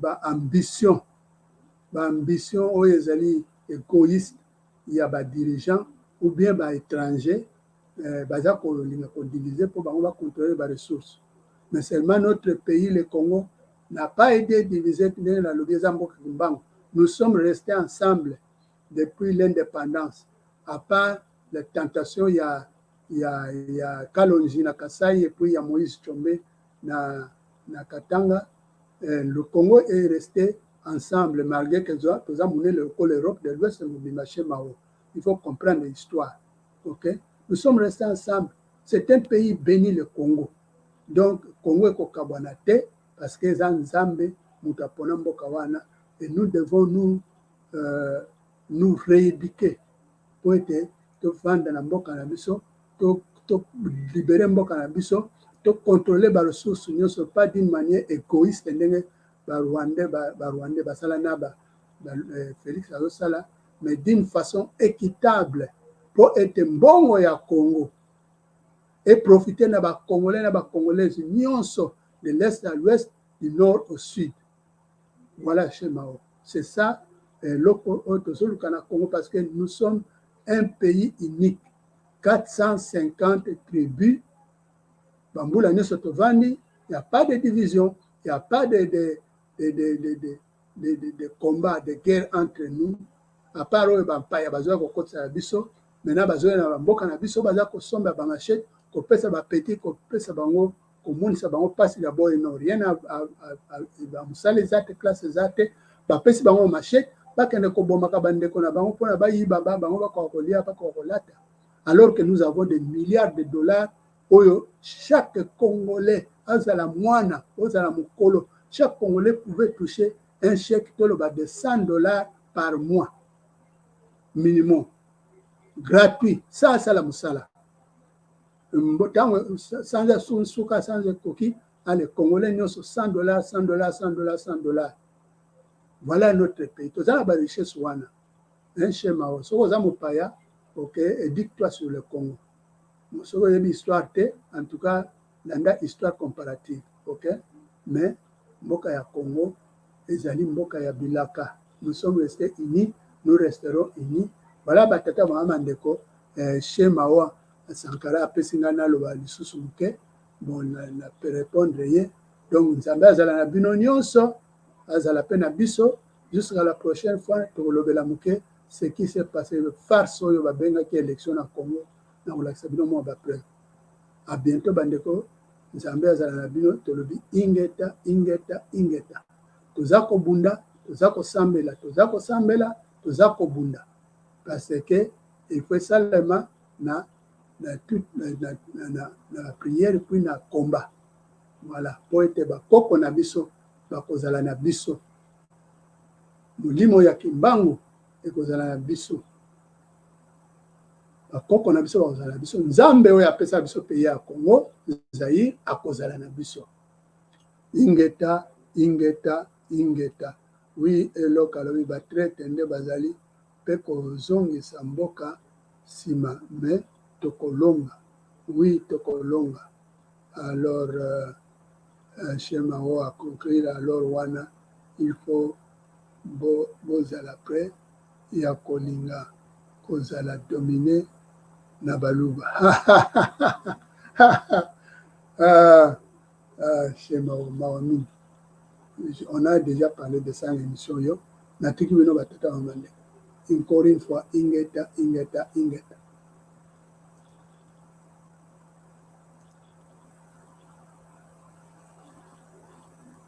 baambition, baambition oyo ezali égoïste ya badirigeant, ou bien baétranger baza kolinga kodiviser mpo bango bacontrôle baressources. Mais seulement notre pays, le Congo, n'a pas été divisé. Ndenge nalobi, eza mboka Kimbangu. Nous sommes restés ensemble depuis l'indépendance, à part la tentation ya Kalonji na Kasai et puis ya Moïse Tshombe na Katanga. Le Congo est resté ensemble malgré que toza monene lokola Europe de l'Ouest mobimba. Chez Mao, il faut comprendre l'histoire, ok? Nous sommes restés ensemble. C'est un pays béni, le Congo. Donc Congo ekokabwana te parce que eza Nzambe moto apona mboka wana et nous devons nous rééduquer po ete tovanda na mboka na biso, tolibérer mboka na biso, tocontrôle baressource nyonso, pas d'une manière égoïste ndenge barwandais basala na Félix azosala, mais d'une façon équitable mpo ete mbongo ya Congo eprofite na bacongolais na bacongolaise nyonso, de l'est à l'ouest, du nord au sud. Voilà, chez Mao, c'est ça eloko oyo tozoluka na Congo, parce que nous sommes un pays unique, 450 tribus. Bambula nyonso tovandi, y a pas de division, y a pas de combat, de guerre entre nous, à part oyo bampaya bazoya kokotisa biso. Maintenant bazoya na bamboka na biso, baza kosomba bamachete, kopesa bapeti, kopesa bango, komonisa bango mpasi. D'abord, non, rien, mosala eza te, classe eza te, bapesi bango machete, bakende kobomaka bandeko na bango mpona bayiba bango, bakoka kolia, bakoka kolata, alors que nous avons des milliards de dollars oyo chaque Congolais, azala mwana, ozala mokolo, chaque Congolais pouvait toucher un chèque, toloba, de 100 $ par mois minimum, gratuit. Sa asala mosala, ntango sanza suka, sanza ekoki, ale Congolais nyonso 100 $, 100 $, 100 $, 100 $. Voilà notre pays. Toza na barichesse wana. Un schéma oyo, soki oza mopaya, ok, éduque toi sur le Congo. Soki oyebi histoire te, en tout cas landa histoire comparative, ok? Mais mboka ya Congo ezali mboka ya bilaka. Nous sommes restés unis, nous resterons unis. Voilà, batata, mama, bandeko, schéma oyo Sankara apesi ngai naloba lisusu moke. Bon, na répondre ye. Donc Nzambe azala na bino nyonso, azala mpe na biso. Jusqu'à la prochaine fois, tokolobela moke ce qui s'est passé, farce oyo babengaki élection na Congo, na kolakisa bino mwa bapreuve. À bientôt, bandeko. Nzambe azala na bino. Tolobi ingeta, ingeta, ingeta. Toza kobunda, toza kosambela, toza kosambela, toza kobunda, parce que il faut esalema na prière puis na combat. Voilà, po ete bakoko na biso bakozala na biso, molimo ya Kimbangu ekozala na biso, bakoko na biso bakozala na biso, Nzambe oyo apesa biso pays ya Congo Zaire akozala na biso. Ingeta, ingeta, ingeta. Oui, eloko alobi, batraîtres nde bazali mpe kozongisa mboka nsima, mais tokolonga. Oui, tokolonga. Alors euh, euh, Shemao a conclure alors wana il faut bo, bozala prêt ya kolinga kozala domine na baluba. Ah, ah, Shemao mawa mingi. On a déjà parlé de ça na émission yo natiki bino batata bamandeko. Encore une fois, ingeta, ingeta, ingeta.